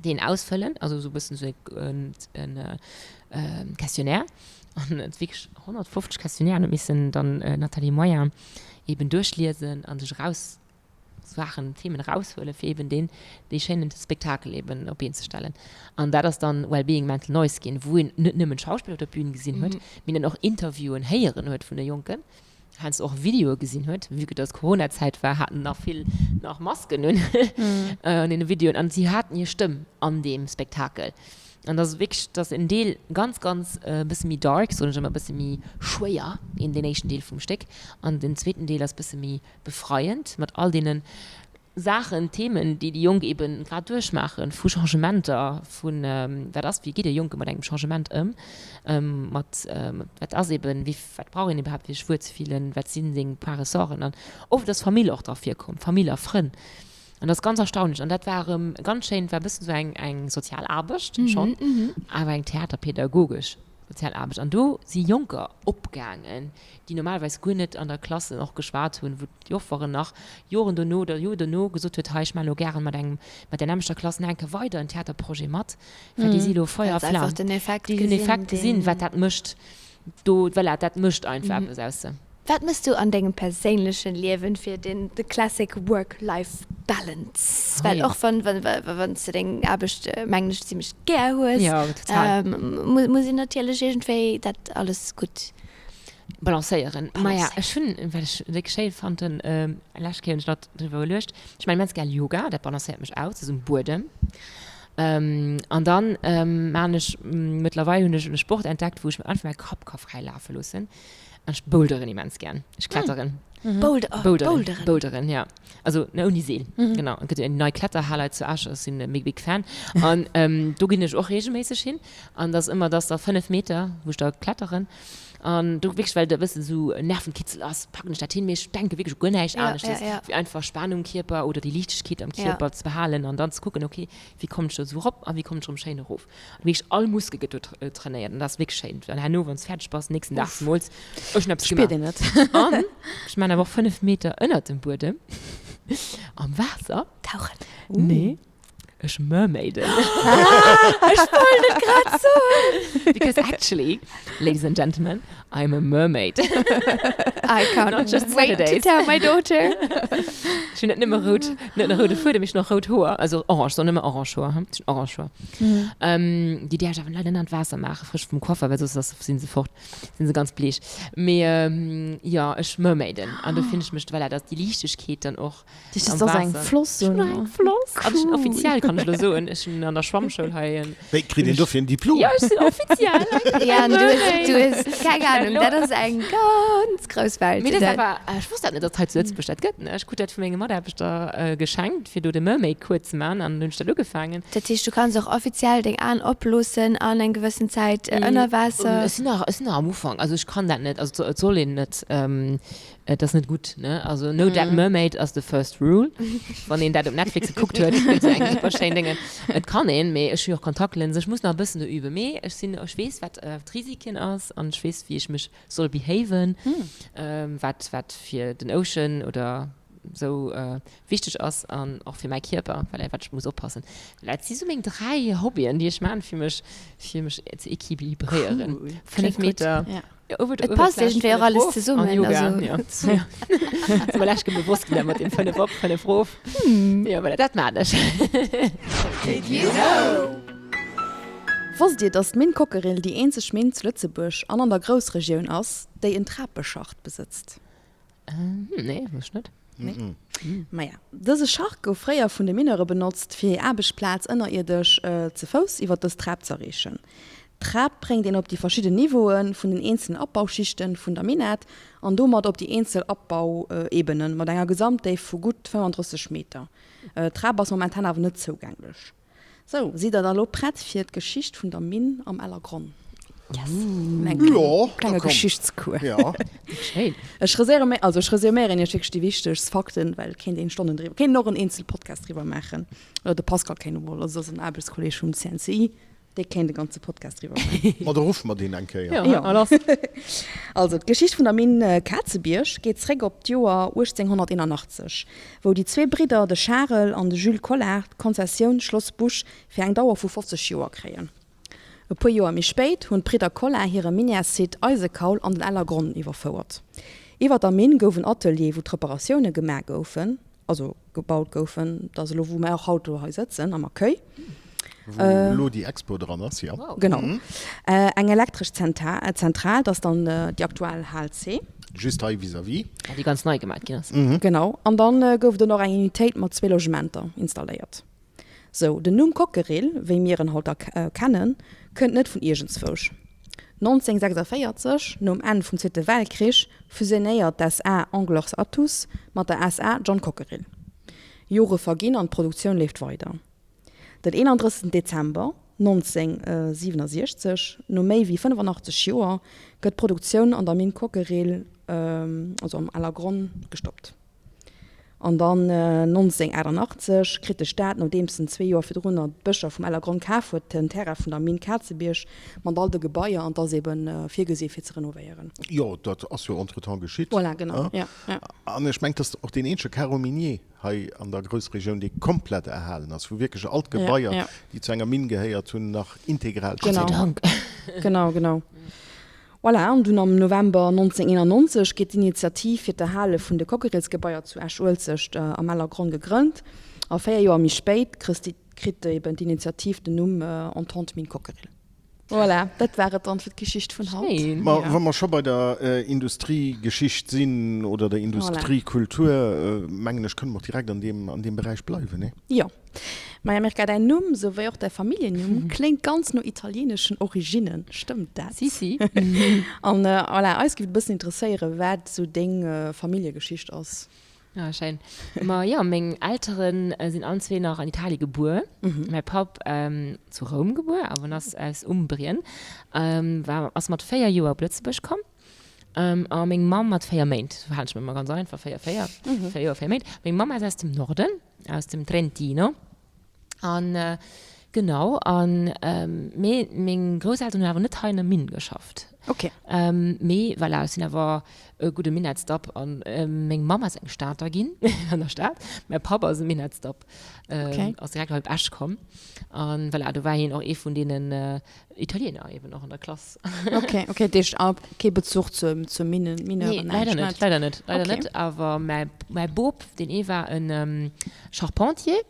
deen ausfëllen, also esou e bëssen esou en Questionnaire an et wierklech 150 Questionnairen huet missen dann d'Nathalie Moyen eben duerchliesen an sech eraus Saachen, Themen eraushuelen fir eben deen dee schéinen Spektakel eben op d'Been ze stellen. An dat ass dann Wellbeing Mental Noise ginn, wou een net nëmmen d'Schauspiller op der Bühn gesinn huet, mee dann och Interviewen héieren huet vun de Jonken. Heiansdo och Videoe gesinn huet, vue que dass Coronazäit war, haten nach vill nach Masken un an deene Videoen an si haten hir Stëmm an deem Spektakel. An dass wierklech, dass en Deel ganz, ganz e bësse méi dark, soen ech ëmmer, e bësse méi schwéier, een deen éischten Deel vum Stéck an den zweeten Deel ass e bësse méi befreiend mat all deene Saachen, Themen, déi déi Jonk eben grad duerchmaachen, vu Changementer, vu wat ass, wéi geet e Jonke mat engem Changement ëm, mat wat ass eben, wéi, wat brauch een iwwerhaapt fir sech wuel ze fillen, wat si seng Points ressorten an oft ass Famill och dra virkomm, Famill a Frënn an dat ass ganz erstaunlech an dat war erëm ganz schéin, war e bëssen esou eng eng sozial Aarbecht schonn, awer eng theaterpädagogesch sozial Aarbecht an do si Jonker opgaangen, déi normalerweis guer net an der Klasse och geschwat hunn, wou d'Jofferen nach Joren dono oder Joer dono gesot huet, hei ech maachen elo gären mat engem, mat där nämmlechter Klass nach eng Kéier weider en Theaterprojet mat, well déi si elo Feuer a Flam, déi hunn den Effekt gesinn, wat dat mécht do, voilà, dat mécht einfach eppes aus se. Wat mëss du an dengem perséinlechen Liewen fir den the classic work-life balance? Well och wann wann s de deng Aarbecht mengen ech zimlech gär hues, muss een natierlech iergendwéi dat alles gutt Balancéieren. Maja, ech hunn, wat ech wierklech schéi fannten, lescht Kéier hunn ech nach driwwer geluecht, ech maachen immens gär Yoga, dat balancéiert mech aus, dat ass um Buedem. An dann maachen ech, mëttlerweil hunn ech e Sport entdeckt, wou ech einfach mäi Kapp ka fräi lafe loossen. An ech boulderen immens gär. Ech kletteren. Boulderen? Boulderen, ja. Also ne, ouni Seel, genau. Et gëtt jo eng nei Kletterhal hei zu Esch, ech sinn e mega big Fan. An do ginn ech och reegelméisseg hin. An dat ass ëmmer, dat ass da 5 Meter, wou ech da kletteren. An do wierklech, well et e bëssen esou Nervenkitzel ass, packen ech dat hin. Mee ech denke wierklech u guer näischt aneschtes, wéi einfach Spannung um Kierper oder déi Liichtegkeet am Kierper ze behalen an dann ze kucken, okay, wéi kommen ech do esou erop a wéi kommen ech erëm schéin erof. An wierklech all Muskel gëtt do trainéiert an dat ass wierklech schéin. An herno, wann s fäerdeg bass, nächsten Dag zemools, ech hunn eppes gemaach. Spiert een net. An ech maachen awer och 5 Meter ënnert dem Buedem am Waasser. Tauchen. Nee. Ech mermaiden. Ech wollt et grad soen. Because actually, ladies and gentlemen, I'm a mermaid. I can't Not just wait to tell my daughter. Ech hunn net nëmme rout, net nëmme roude Fuedem, mee ech hunn och rout Hoer. Also orange, soen nëmme orange Hoer, hm? Ech hunn orange Hoer. Déi däerf ech awer leider net an d'Waasser maachen, frësch vum Coiffer, well soss ass, sinn se fort, sinn se ganz bleech. Mee jo, ech mermaiden an do finn ech mech, voilà, dass déi Liichtegkeet dann och Dich, das ass eng Floss, oder? Ech hunn eng Floss. An ech hunn offiziell, kann ech elo soen, ech hunn an der Schwammschoul hei en. Wéi, kritt een dofir en Diplom? Jo, ech sinn offiziell eng Ja, an du hues, du hues keng Ahnung, dat ass eng ganz grouss Welt. Mee dat ass awer, ech wosst dat net, datt et hei zu Lëtzebuerg dat gëtt, ne? Ech krut dat vu menge Mataarbechter geschenkt, fir do de Mermaid-Cours ze maachen, an dann hunn ech dat ugefaangen. Dat heescht, du kanns och offiziell deng Aen oploossen an eng gewëssen Zäit ënner Waasser? Ech sinn nach, ech sinn nach am Ufank, also ech kann dat net, also et soll een net. Et ass net gutt, ne? Also no dead mermaid ass the first rule. Wann een dat op Netflix gekuckt huet, gëtt esou eng super schéin Déngen. Et kann een, mee ech hu jo och Kontaktlinsen, ech muss nach e bëssen do üben. Mee ech sinn, ech weess wat d'Risiken ass an ech weess wéi ech mech soll behaven, wat wat fir den Ocean oder esou wichteg ass an och fir mäi Kierper, well wat ech muss oppassen. Dat si sou meng 3 Hobbyen déi ech maan fir mech fir mech ze equilibréieren. 5 Meter. Et passt iergendwéi och alles zesummen. Yoga, also. Ja. Ass mer lech bewosst ginn, dat mat dem 5 op, 5 rof. Jo, voilà, dat maan ech. Did you know? Wosst Dir, dass d'Minn Cockerill déi eenzeg Minn zu Lëtzebuerg an an der Groussregioun ass, déi en Trapeschacht besëtzt? Nee, wosst ech net. Nee? Maja, dëse Schacht gouf fréier vun de Mineure benotzt, fir hir Aarbechtsplaz ënnerierdesch ze Fouss iwwer dës Trap z'erreechen. D'Trap bréngt een op déi verschidden Niveaue vun den eenzelen Abbausschichte vun der Minett an domat op déi eenzel Abbauebene mat enger Gesamtdéift vu gutt 35 Meter. D'Trap ass momentan awer net zougänglech. Sou, sidd der da lo prett fir d'Geschicht vun der Minn am Ellergronn? Yes! Eng klenge Geschichtscours. Schéin. Ech resuméieren iech wierklech déi wichtegst Fakten, well et kéint een Stonnen driwwer, kéint een och en eenzel Podcast driwwer maachen. Oder de Pascal kéint emol, also dat ass en Aarbechtskolleeg vum CNCI, Dee kéint e ganze Podcast driwwer maachen. Ma da ruffe mer deen eng Kéier. Jo, a lass. Also, d'Geschicht vun der Minn Kazebierg geet zréck op d'Joer 1881, wou déi zwee Bridder, de Charel an de Jules Collart, d'Konzessioun Schloss Busch fir eng Dauer vu 50 Joer kréien. E puer Joer méi spéit hunn d'Bridder Collart hire Minièressite Eisekaul an den Ellergronn iwwerfouert. Iwwer der Minn gouf en Atelier, wou d'Reparatioune gemaach goufen. also gebaut goufen, dat ass elo wou mär och haut do hei sëtzen am Accueil. Wou elo déi Expo dran ass, jo. Genau. Eng elektresch Zentral, dat ass dann déi aktuell Hal C. Just hei vis-à-vis. Ja, déi ganz nei gemat ginn ass. Genau. An dann gouf et och nach eng Unitéit mat zwee Logementer installéiert. Sou, den Numm Cockerill, wéi mir en haut kennen, kënnt net vun iergendzwousch. 1946, nom Enn vum Zweete Weltkrich, fusionéiert d'SA Anglers Athus mat der SA John Cockerill. Jore verginn an d'Produktioun leeft weider. Den 31 Dezember 1967, no méi wéi 85 Joer, gëtt d'Produktioun an der Minn Cockerill, also am Ellergronn, gestoppt. An dann 1988 kritt de Staat, nodeems en zwee Joer virdrunner d'Bëscher vum Ellergronn kaf huet, den Terrain vun der Minn Kazebierg mat all de Gebaier an 't ass ebe virgesi fir ze renovéieren. Jo, dat ass jo entretemps geschitt. Voilà, genau, jo, jo. An ech mengen, 't ass och deen eenzege Carreau minier hei an der Groussregioun, dee komplett erhalen ass, wou wierklech all d'Gebaier, déi zu enger Minn gehéiert hunn, nach integral stinn. Gott sei Dank. Genau, genau. Voilà, an dunn am November 1991 geet d'Initiativ fir d'Erhale vun de Cockerillsgebaier zu Esch-Uelzecht am Ellergronn gegrënnt a 4 Joer méi spéit kritt eben d'Initiativ den Numm Entente Mine Cockerill. Voilà, dat war et dann fir d'Geschicht vun haut. Schéin. Ma wa mer scho bei der Industriegeschicht sinn oder der Industriekultur, mengen ech, kënne mer och direkt an deem, an deem Beräich bleiwen, nee? Jo. Maja Mirka, däin Numm, sou wéi och däi Familljennumm, kléngt ganz no italieneschen Originnen. Stëmmt dat? Si, si. An voilà, eis géif et e bëssen interesséieren, wat sou deng Familljegeschicht ass. Ah, schéin. Ma jo, meng Eltere sinn allen zwee nach an Italie gebuer. Mäi Papp zu Roum gebuer, awer en ass aus Umbrien, war, ass mat 4 Joer op Lëtzebuerg komm. A meng Mamm mat 4 Méint. Halen ech mir ëmmer ganz einfach, 4, 4, 4 Joer, 4 Méint. Meng Mamm ass aus dem Norden. Aus dem Trentino. An genau, an mee meng Grousselteren hunn awer net hei an der Minn geschafft. Ok. Mee voilà, ech sinn awer e gudde Minettsdapp an meng Mamm ass eng Stater ginn, an der Stad. Mäi Papp ass e Minettsdapp, ass direkt hei op Esch komm. An voilà, do war hien och ee vun deenen Italiener eben och an der Klass. Ok, ok, dat heescht kee Bezuch zur, zur Mine, Mineuren? Nee, leider net, leider net, leider okay. net. Awer mäi, mäi Bop, deen ee war en Charpentier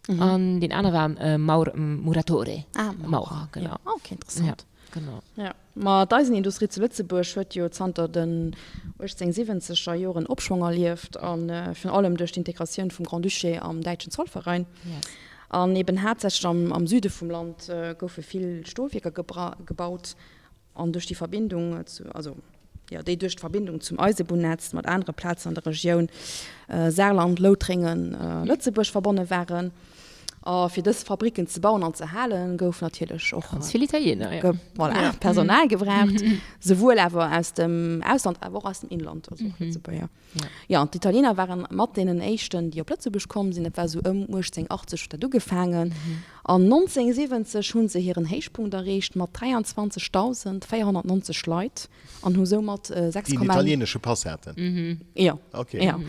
mhm. an deen aner war e Maur, Muratore. Ah, Maurer, Maurer genau. Ja. Ah, ok, interessant. Ja, genau. Ja. Ma d'Eisenindustrie zu Lëtzebuerg huet jo zanter den 1870er Joren Opschwong erlieft a virun allem duerch d'Integratioun vum Grand-Duché am däitschen Zollverein. Yes. An eben haaptsächlech am Süde vum Land goufe vill Stolwierker gebaut an duerch déi Verbindung zu, also jo, déi duerch d'Verbindung zum Eisebunnetz mat anere Plazen an der Regioun Saarland, Loutrengen, Lëtzebuerg verbonne waren. A fir dës Fabricken ze bauen an ze halen, gouf natierlech och Ganz vill Italiener, jo. Voilà, Personal gebraucht, souwuel awer aus dem Ausland, awer och aus dem Inland, also och Lëtzebuerger. Jo, an d'Italiener waren mat deenen éischten, déi op Lëtzebuerg komm sinn. Dat war esou ëm 1880 huet dat ugefaangen. An 1970 hu se hiren Héichpunkt erreecht mat 23.490 Leit an hu soumat 6, Déi en italienesche Pass haten? Jo, jo,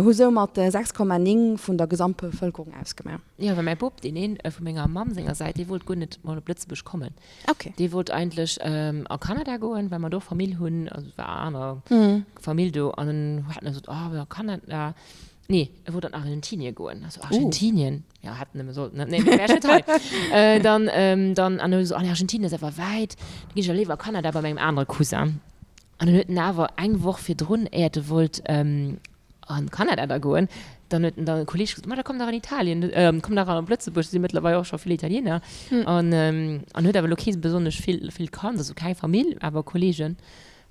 hu soumat 6,9 vun der Gesamtbevëlkerung ausgemaach. Jo, well mäi Bop, deen een vu menger Mamm senger Säit, dee wollt guer net mol op Lëtzebuerg kommen. Okay. Dee wollt eigentlech a Kanada goen, well mer do Famill hunn, also war aner Famill do an dann hat en gesot, oh a Kanada, nee, e wollt an Argentinien goen. Also Argentinien, ja hätt en nëmme sollten, ne, nee, wär ech net hei. Dann, dann, an huet gesot, oh Argentinien ass awer wäit, da ginn ech da léiwer a Kanada bei mengem anere Cousin. An dann huet en awer eng Woch virdrun, éiert e wollt an Kanada da goen, dann huet en dann e Kolleeg gesot, ma da komm dach an Italien, komm dach op Lëtzebuerg, do si mëttlerweil och scho vill Italiener. An an huet awer elo kee besonnesch vill vill kannt, also keng Famill, awer Kolleegen,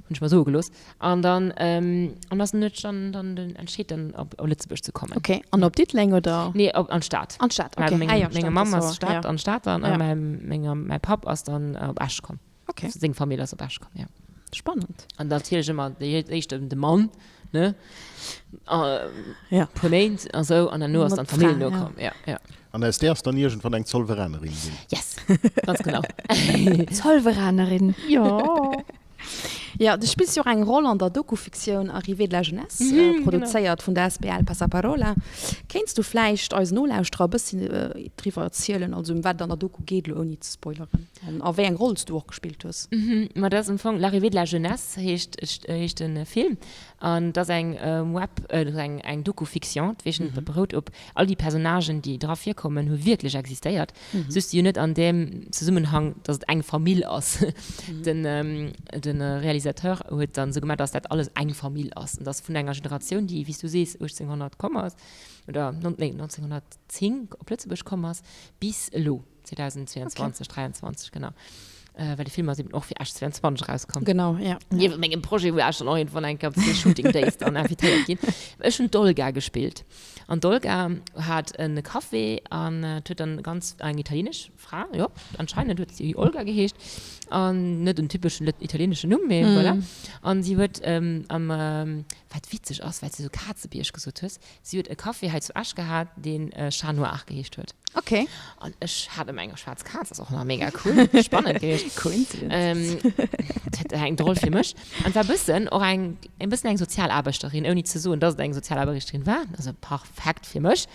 hunn ech mer soe gelooss. An dann an ass en huet sech dann dann den entscheet dann op op Lëtzebuerg ze kommen. Ok, an op Diddeleng oder? Nee, op an d'Stad. An d'Stad, ok. Meng Ah jo, meng Mamm ass Stad an d'Stad an a mäi menger mäi Papp ass dann op Esch komm. Okay. Seng Famill ass op Esch komm, ja. Spannend. An natierlech ëmmer déi éischt de Mann, ne? Ja. Puer Méint a sou, an herno ass dann d'Famill nokomm, ja, ja. An aus där ass dann iergendwann eng Zollveranerin ginn. Yes, ganz genau. Zollveranerin. Jo. Jo, du spills jo och eng Roll an der Doku-Fiktioun Arrivée de la jeunesse, produzéiert vun der asbl Passaparola. Kéints du vläicht eisen Nolauschterer e bëssi driwwer erzielen, also ëm wat et an der Doku geet, elo ouni ze spoileren, an a wéi eng Roll s du och gespillt hues? Ma dat ass am Fong L'arrivée de la jeunesse heescht, heescht de Film. An et ass eng Web, eng eng Doku-Fiction, dat heescht et berout op all déi Personnagen, déi dra virkommen, hu wierklech existéiert, just jo net an deem Zesummenhang, datt et eng Famill ass. Den de Realisateur huet dann esou gemaach, datt dat alles eng Famill ass an datt vun enger Generatioun, déi, wéi s du sees, 1800 komm ass, oder nee 1910 op Lëtzebuerg komm ass, bis elo. 2022, 23, genau. Well de Film ass eben och fir Esch 22 erauskomm. Genau, ja. Niewent mengem Projet, wou ech dann och iergendwann eng Kéier op zwee Shooting Days dann invitéiert ginn. Ech hunn d'Olga gespillt. An d'Olga hat e Café an et huet dann ganz, eng italienesch Fra, jo, anscheinend huet si Olga geheescht. An net en typeschen italieneschen Numm, mee voilà. An si huet am, wat witzeg ass, well s de esou Kazebierg gesot hues, Si huet e Café hei zu Esch gehat, deen Chat Noir geheescht huet. Ok. An ech hat ëmmer eng schwaarz Kaz, ass och nach mega cool, spannend gewiescht. Coincidence. Dat war eng drol fir mech. An et war e bëssen och eng, e bëssen eng Sozialaarbechterin, ouni ze soen, dass et eng Sozialaarbechterin war. Also perfekt fir mech.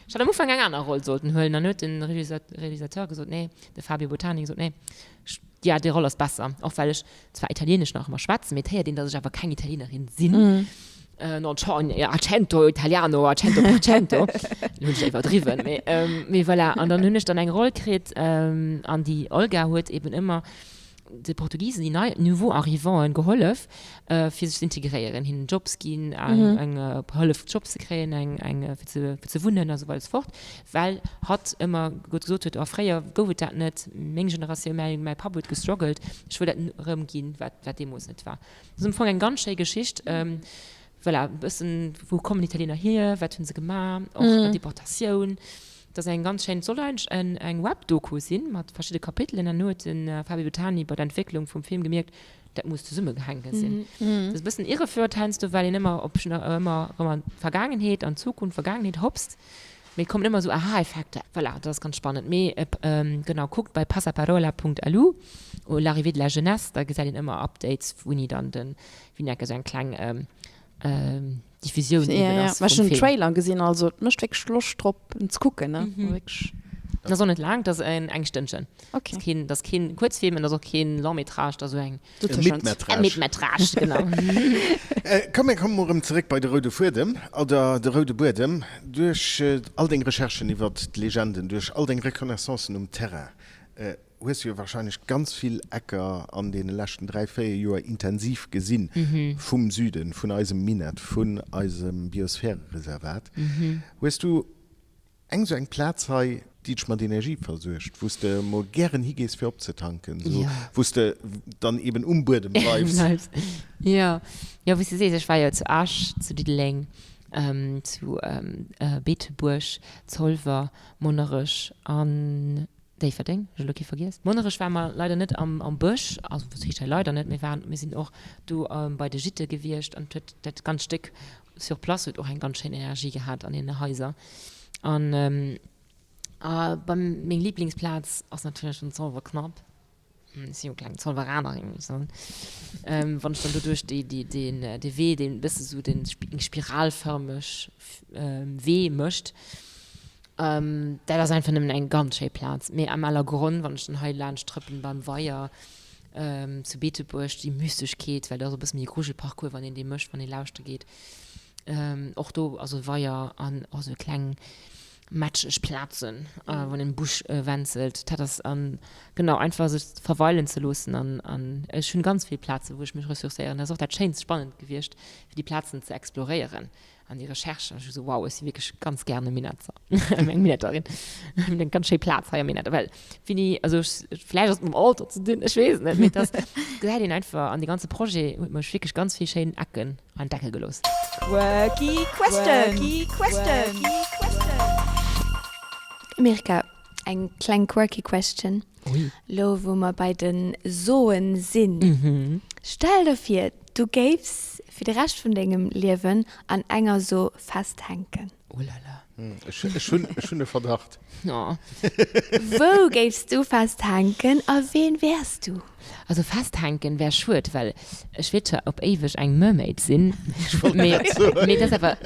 Ech hat am Ufank eng aner Roll sollten huelen, an huet de Realisateur gesot, nee, de Fabio Bottani gesot, nee, ja, déi Roll ass besser, och well ech zwar Italienesch nach ëmmer schwätzen, mee et héiert een, datt ech awer keng Italienerin sinn. Non c'ho accento italiano a cento per cento. Lo hunn ech iwwerdriwwen, mee, mee voilà. An dann hunn ech dann eng Roll kritt, an déi Olga huet eben ëmmer de Portugisen, déi nei Nouveaux Arrivanten gehollef, fir sech ze integréieren, hinnen Jobs ginn, eng, eng hëllef Jobs ze kréien, eng, eng fir ze, fir ze wunnen a sou weider a sou fort. Well hatt ëmmer gesot huet, oh fréier gouf et dat net, meng Generatioun, mäi, mäi Papp huet gestruggelt, ech wëll dat erëmginn, wat, wat deemools net war. Dat ass am Fong eng ganz schéi Geschicht, voilà, e bëssen, wou kommen d'Italiener hier, wat hu se gemaach, och Deportatioun. Dat ass eng ganz schéin, et sollt eigentlech en, eng Web-Doku sinn, mat verschidde Kapitelen, an elo huet de Fabio Bottani bei der Entwécklung vum Film gemierkt, dat muss zesummehänken sinn. Dat ass e bëssen irreführend heiansdo, well een ëmmer op, ëmmer erëm an d'Vergaangenheet, an d'Zukunft, Vergaangenheet hopst. Mee et kommen ëmmer esou Aha-Effekter. Voilà, dat ass ganz spannend. Mee genau, kuckt bei passaparola.lu, L'arrivée de la jeunesse, da gesäit een ëmmer Updates, wouini dann de Vinec esou eng kleng Diffusioun eben ass vum Film. Ech hunn den Trailer gesinn, also et mécht wierklech Loscht drop en ze kucken, ne? Wierklech. Dat ass och net laang, dat ass eng Stënnchen. Okay. Dat ass keen Kuerzfilm, et ass och keen Long-métrage, dat ass esou eng. E Mid-Métrage, genau. Komm, mir kommen erëm zeréck bei de roude Fuedem, oder de roude Buedem. Duerch all deng Recherchen iwwert d'Legenden, duerch all deng Reconnaissancen um Terrain, hues du jo wahrscheinlech ganz vill Ecker an deene leschten 3, 4 Joer intensiv gesinn vum Süden, vun eisem Minett, vun eisem Biosphärereservat. Hues du Eng sou eng Plaz hei, déi dech mat Energie versuergt, wou s de mol gären higees fir opzetanken, sou wou s de dann eben um Buedem bleifs. Jo, jo, wéi s de sees, ech war jo zu Esch, zu Diddeleng, zu Beetebuerg, Zolwer, Monnerech an Déifferdeng, ech hu elo kee vergiess. Monnerech ware mer leider net am am Bësch, also wat heescht hei leider net, mir waren, mir sinn och do bei de Gîte gewiescht an et huet dat ganz Stéck sur place huet och eng ganz schéin Energie gehat an deene Haiser. An a beim meng Liblingsplaz ass natierlech den Zolwerknapp. Ech sinn jo kleng Zolweranerin, muss ech soen. Wann ech dann do duerch déi déi deen dee Wee, deen e bësse sou den eng spiralfërmeg Wee mécht, dat ass einfach nëmmen eng ganz schéi Plaz. Mee am Ellergronn, wann ech dann hei laanscht trëppelen beim Weier zu Beetebuerg, déi Mysteschkeet, well dat ass e bësse méi e Grujelparcours, wann een dee mécht, wann ee lauschtere geet. Och do ass e Weier an och esou kleng matscheg Plazen, wann een Busch wenzelt. Dat ass an genau einfach sech verweilen ze loossen an an ech hunn ganz vill Plazen, wou ech mech ressourcéieren. Dat ass och dat schéinst, spannend gewiescht, fir déi Plazen ze exploréieren an déi Recherche. An ech hu sou, wow, ech si wierklech ganz gären e Minetzer, eng Minetterin. Hunn eng ganz schéi Plaz hei am Minett. Well Finny, also ech, vläicht ass et mam Alter ze dinn, ech weess et net, mee et ass, gesäit een einfach an dee ganze Projet huet mech wierklech ganz vill schéin Ecken entdecke gelooss. Quirky Question! Mirka, eng kleng quirky Question. Ui. Lo wou mer bei de Soen sinn, stell der vir, du géifs fir de Rescht vun dengem Liewen an enger So festhänken. Oh la la. Ech, ech hunn, ech hunn e Verdacht. Oh. Wou géifs du festhänken a ween wäers du? Also festhänken wär schued, well ech wier zwar op éiweg eng Mermaid sinn, mee mee dat ass awer,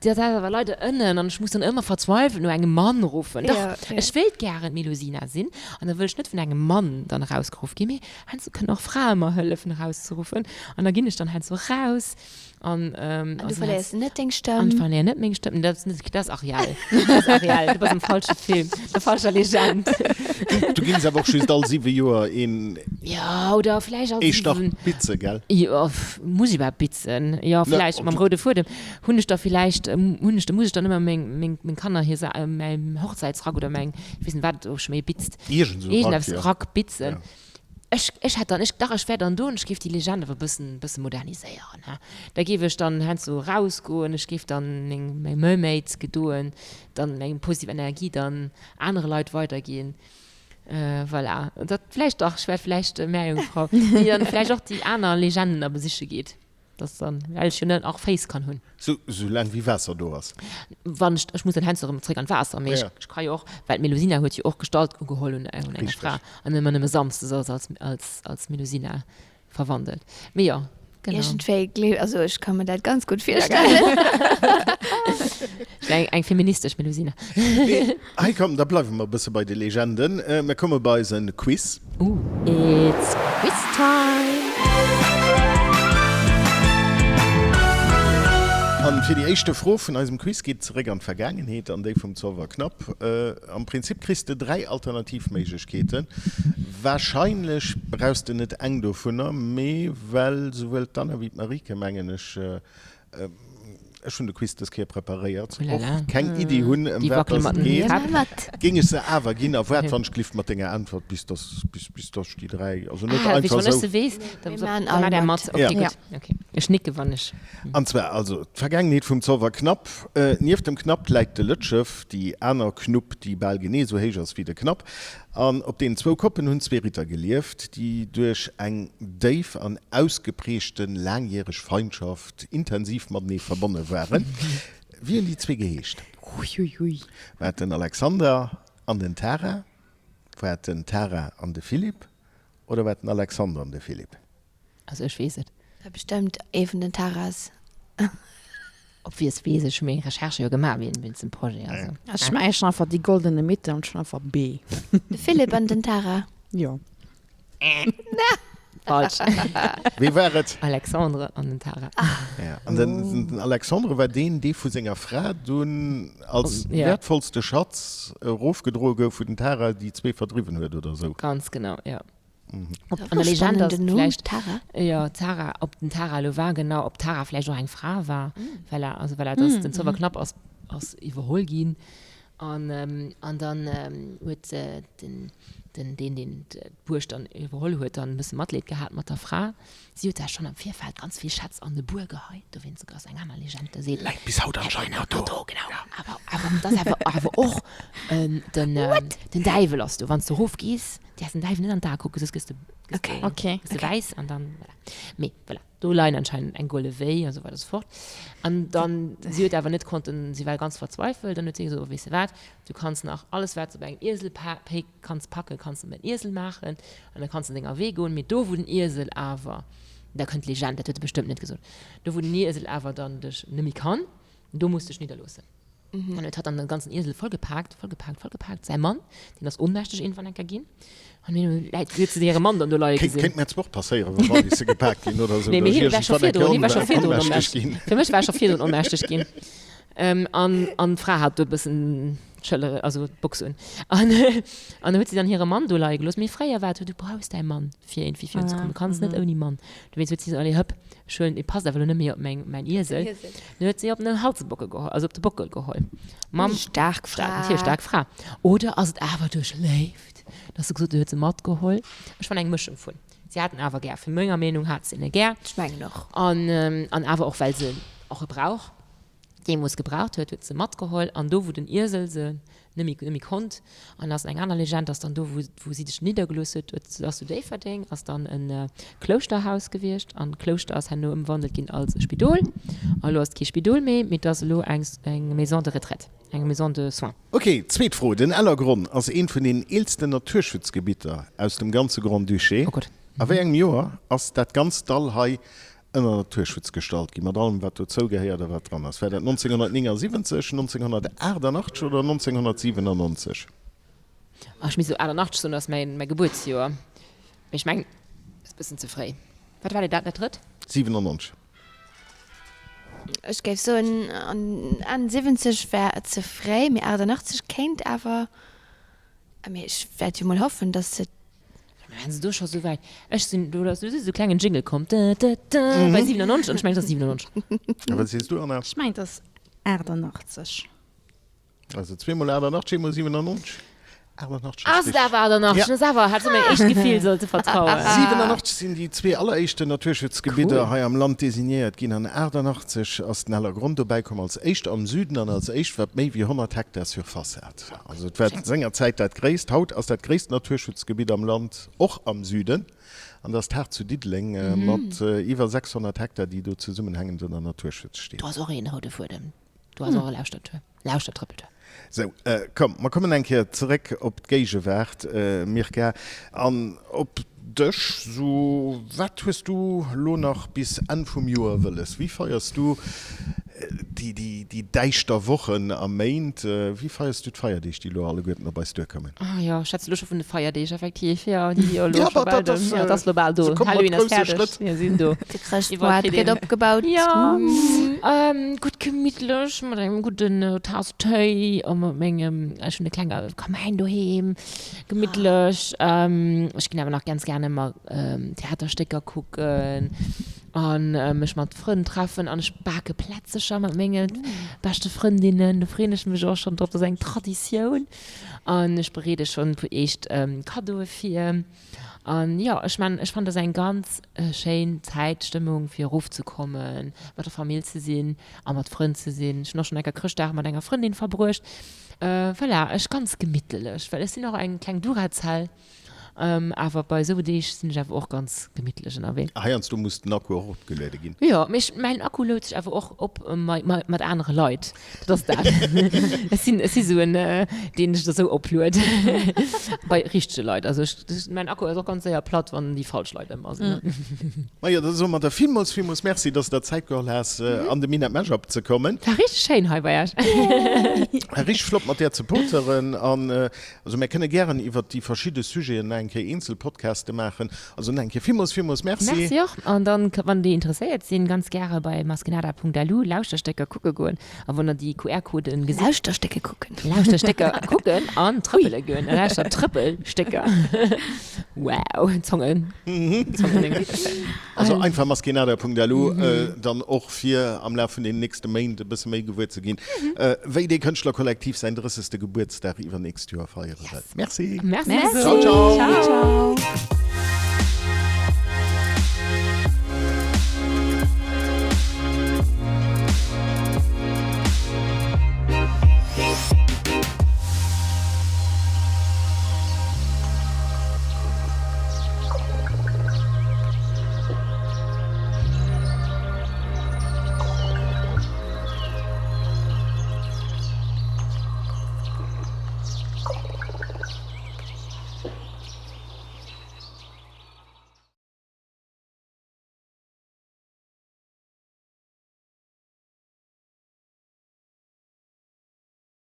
dat ass awer leider ënnen an ech muss dann ëmmer verzweifelt no engem Mann ruffen. Dach, ech wéilt gären d'Melusina sinn an da wëll ech net vun engem Mann dann erausgeruff ginn, mee heiansdo kënnen och Frae mer hëllefen erauszeruffen an da ginn ech dann heiansdo raus. An, ähm, An du verléiers net deng Stëmm. An ech verléier net meng Stëmm. Dat ass net, dat ass Ariel. Dat ass Ariel. Du bass am falsche Film, der falscher Legend. Du ginn se awer och just all siwe Joer een. Jo, oder vläicht all siwen. Ee Stach bitze, gell? Jo, muss ech iwwerhaapt bitzen? Jo, vläicht mam roude Fuedem. Hunn ech da vläicht, hunn ech, da muss ech dann ëmmer meng, meng, meng Kanner hir Sa, mäin Hochzäitsrack oder mäin, ech weess net, wat et och scho méi bitzt. Iergend esou e Rack, jo. Iergendeppes Rack bitzen. Ech, ech hätt dann, ech, dach, ech wär dann do an ech géif déi Legend awer e bëssen, bësse moderniséieren, he. Da géif ech dann heiansdo erausgoen, ech géif dann meng, meng Mermaids-Gedoen, dann meng positiv Energie dann anere Leit weiderginn. Voilà. Dat vläicht, dach, ech wär vläicht Meerjungfrau, déi dann vläicht och déi aner Legenden da besiche geet. Dass dann, well ech jo net och Féiss kann hunn. Sou, sou laang wéi Waasser do ass. Wann ech, ech muss dann heiansdo erëm zréck an d'Waasser, mee ech, ech ka jo och, well d'Melusina huet jo och Gestalt ugeholl un, un enger Fra an ëmmer nëmme samsdes ass als, als, als Melusina verwandelt. Mee jo, genau. Iergendwéi gleef, also ech ka mer dat ganz gutt virstellen. Ech wär eng, eng feministesch Melusina. Mee hei komm, da bleiwe mer e bësse bei de Legenden. Mir komme bei eise Quiz. Ooh, it's quiz time! An fir déi éischte Fro vun eisem Quiz geet et zeréck an d'Vergaangenheet, an déi vum Zolwer Knapp. Am Prinzip kriss de 3 Alternativméiglechkeeten. Warscheinlech brauchs de net eng dovunner, mee well souwuel d'Anna wéi d'Marieke, mengen ech, Ech hunn de Quiz dës Kéier preparéiert, och keng Iddi hunn, ëm wat dass et geet, géing ech se awer ginn. A waart wann ech glift mat denger Äntwert, bis dass, bis, bis dass ech déi 3, also net einfach esou. An zwar, also, d'Vergaangenheet vum Zolwer Knapp. Nieft dem Knapp läit de Lëtschëff, déi aner Knupp, déi bal genee esou héich ass wéi de Knapp. An op deenen zwou Koppen hunn zwee Ritter gelieft, déi duerch eng déif an ausgeprägte laangjäreg Feindschaft intensiv matenee verbonne waren. Wéi hunn déi zwee geheescht? War et den Alexander an den Tara? War et den Tara an de Philipp? Oder war et den Alexander an de Philipp? Also ech weess et. War bestëmmt ee vun den Taras. Obvious weess ech, hu meng Recherche jo gemaach wéinst dem Projet, also. Ech mengen einfach déi goldene Mitte an ech hunn einfach B. De Philipp an den Tara. Jo. Falsch. Wee war et? Alexandre an den Tara. Ja, an den Alexandre war deen, dee vu senger Fra dunn als wäertvollste Schatz erofgedroe gouf, wou den Tara déi zwee verdriwwen huet oder esou. Ganz genau, jo. Ob an der Legend ass vläicht Tara? Jo, Tara, ob den Tara elo war, genau, ob Tara vläicht och eng Fra war, well er, also well er dass den Zauber Knapp ass, ass iwwerholl ginn an an dann huet den den deen deen d'Buerg dann iwwerholl huet dann e bësse Matleed gehat mat der Fra. Si huet da schonn am Virfeld ganz vill Schätz an de Buer geheit, dowéinst ass eng aner Legend déi seet, Läit bis haut anscheinend nach do. Genau, awer awer dat ass awer awer och den den Däiwel ass do, wann s de erofgees. Däerfs den Däiwel net an d'Ae kucken, soss gëss de, gëss de, okay. gëss de wäiss an dann, voilà. Mee voilà, do leien anscheinend eng golle Wéi an esou weider esou fort. An dann, si huet awer net konnten, si war ganz verzweifelt, dann huet si gesot, oh weess de wat, du kanns nach alles wat s de op engem Iesel pa péck kanns packen, kanns de op en Iesel maachen an da kanns de denger Wee goen. Mee do wou den Iesel awer, da kënnt d'Legend, dat huet se bestëmmt net gesot, do wou den Iesel awer dann dech net méi kann, do muss dech nidderloossen. An huet hatt dann den ganzen Iesel vollgepaakt, vollgepaakt, vollgepaakt. Säi Mann, deen ass ohnmächteg iergendwann eng Kéier ginn. An hien huet läit, huet se hire Mann dann do leie gesinn. Kéint mir zwar och passéieren, wa Walisse gepaakt ginn oder esou, Nee, mee hien war scho virdrun, hie war scho virdrun ohnmächteg ginn. Fir mech war e scho virdrun ohnmächteg ginn. An, an d'Fra hat do e bëssen d'Schëllere, also d'Box un. An, an huet si dann hire Mann do leie gelooss. Mee fréier war et esou, du brauchs däi Mann, fir iergendwéi virunzekommen. Du kanns net ouni Mann. Dowéinst huet si gesot, allez hëpp, ech huelen, et passt awer elo net méi op mäin, mäin Iesel. Dann huet si op den Halsbockel geholl, also op de Bockel geholl. Mam Staark Fra. Natierlech staark Fra. Oder ass et awer duerch Léift, dass se gesot huet, huet se matgeholl? Ech fannen eng Mëschung vun. Si hat en awer gär. Vu menger Meenung hat se en gär. Ech mengen och. An, an awer och well se och e brauch, deemools gebraucht huet, huet se matgeholl. An do wou den Iesel se net méi, net méi konnt, an ass eng aner Legend, ass dann do wou, wou si sech niddergelooss huet, huet, ass zu Déifferdeng, ass dann e Klouschterhaus gewiescht an d'Klouschter ass herno ëmwandelt ginn als e Spidol. A elo ass et kee Spidol méi, mee et ass elo eng, eng Maison de retraite, eng Maison de soins. Ok, zweet Fro, Den Ellergronn ass eent vun den eelsten Naturschutzgebitter aus dem ganze Grand-Duché. Oh Gott. A wéi engem Joer ass dat ganzt Dall hei ënner Naturschutz gestallt ginn, mat allem wat dozou gehéiert a wat dran ass? War dat 1979, 1988 oder 1997? Ah, ech misst elo 88 soen, dat ass mäin mäi Gebuertsjoer. Mee ech mengen, dat ass e bëssen ze fréi. Wat war dat, dat drëtt? 97. Ech géif soen, an Enn 70 wär et ze fréi, mee 88 kéint awer. Mee ech wäert jo mol hoffen, dass se. Mä waren se do scho sou wäit? Ech sinn, do ass esou e klengen Jingle komm, dë dë dë, bei 97, an ech mengen, et ass 97. A wat sees du, Anna? Ech mengen, et ass 88. Also zweemol 88, eemol 97. 88 ass richtig. Ass et awer 88? Ass awer, hat se mengem éischte Gefill sollte vertrauen. 87 sinn déi zwee alleréischten Naturschutzgebidder hei am Land designéiert ginn an 88 ass den Ellergronn dobäi komm, als éischt am Süden an als éischt, wat méi wéi 100 Hektar Surface hat. Also et war sengerzäit dat gréisst. Haut ass dat gréisst Naturschutzgebitt am Land och am Süden an dat ass d'Haard zu Diddeleng mat iwwer 600 Hektar, déi do zesummenhängend ënner Naturschutz stinn. Do ass och een roude Fuedem. Do ass och e Lauschtertour, Lauschtertrëppeltour. Sou, komm, mer kommen eng Kéier zeréck op d'Géigewaart, Mirka, an op dech. Sou, wat hues du lo nach bis Enn vum Joer wëlles? Wéi feiers du déi däischter Wochen a Méint? Wéi feiers du d'Feierdeeg, déi lo alleguerten op eis duerkommen? Ah jo, ech schwätze lo scho vun de Feierdeeg, effektiv, jo, déi si jo lo scho bal do. Jo, et ass lo bal do. Halloween ass fäerdeg, mir sinn do. De Chrëschtmoart gëtt opgebaut. Jo, gutt gemittlech mat engem gudden Taass Téi a mat mengem, ech hunn e klenge Kamäin doheem, gemittlech. Ech ginn awer nach ganz gär ëmmer Theaterstécker kucken a mech mat Frënn treffen an ech bake Plätzecher mat menge beschte Frëndinnen. Do freeën ech mech och schonn drop, dat ass eng Traditioun an ech bereede schonn e puer éischt Kaddoe vir. An jo, ech man, ech fannen, dat ass eng ganz schéin Zäit, Stëmmung fir erofzekommen, mat der Famill ze sinn a mat Frënn ze sinn. Ech hunn och schonn eng Kéier Chrëschtdag mat enger Frëndin verbruecht. Voilà, ech ganz gemittlech, well ech sinn och eng kleng Duracell, awer bei esou Deeg sinn ech awer och ganz gemittlech ënnerwee. Heiansdo muss den Akku och opgeluede ginn. Jo, mee ech, mäin Akku louet sech awer och op mat anere Leit. Dat ass dat. Ech sinn, ech si sou en, deen sech da sou opluet. Bei richtege Leit. Also ech, mäin Akku ass och ganz séier platt, wann déi falsch Leit ëmmer sinn. Majo, da soe mer der villmools, villmools Merci, dass de der Zäit geholl has, an de Minett Mashup ze kommen. War richteg schéin hei bei Iech. War richteg flott mat där ze poteren. An also mär kënne gären iwwert déi verschidde Sujeten nach eng Kéier eenzel Podcaste maachen. Also nach eng Kéier villmools, villmools Merci. Merci och. An dann, wann déi interesséiert sinn, ganz gäre bei maskenada.lu Lauschterstécker kucke goen. A wann der déi QR-Coden gesitt. Lauschterstécke kucken. Lauschterstécker kucken an trëppele goen. Lauschtertrëppelstécker. Wow, Zongen. Zongending. Also einfach maskenada.lu, dann och fir am Laf vun den nächste Méint e bësse méi gewuer ze ginn, wéi dee Kënschtlerkollektiv säin drëssegste Gebuertsdag iwwernächst Joer feiere wëll. Merci. Merci. Ciao, ciao. Ciao.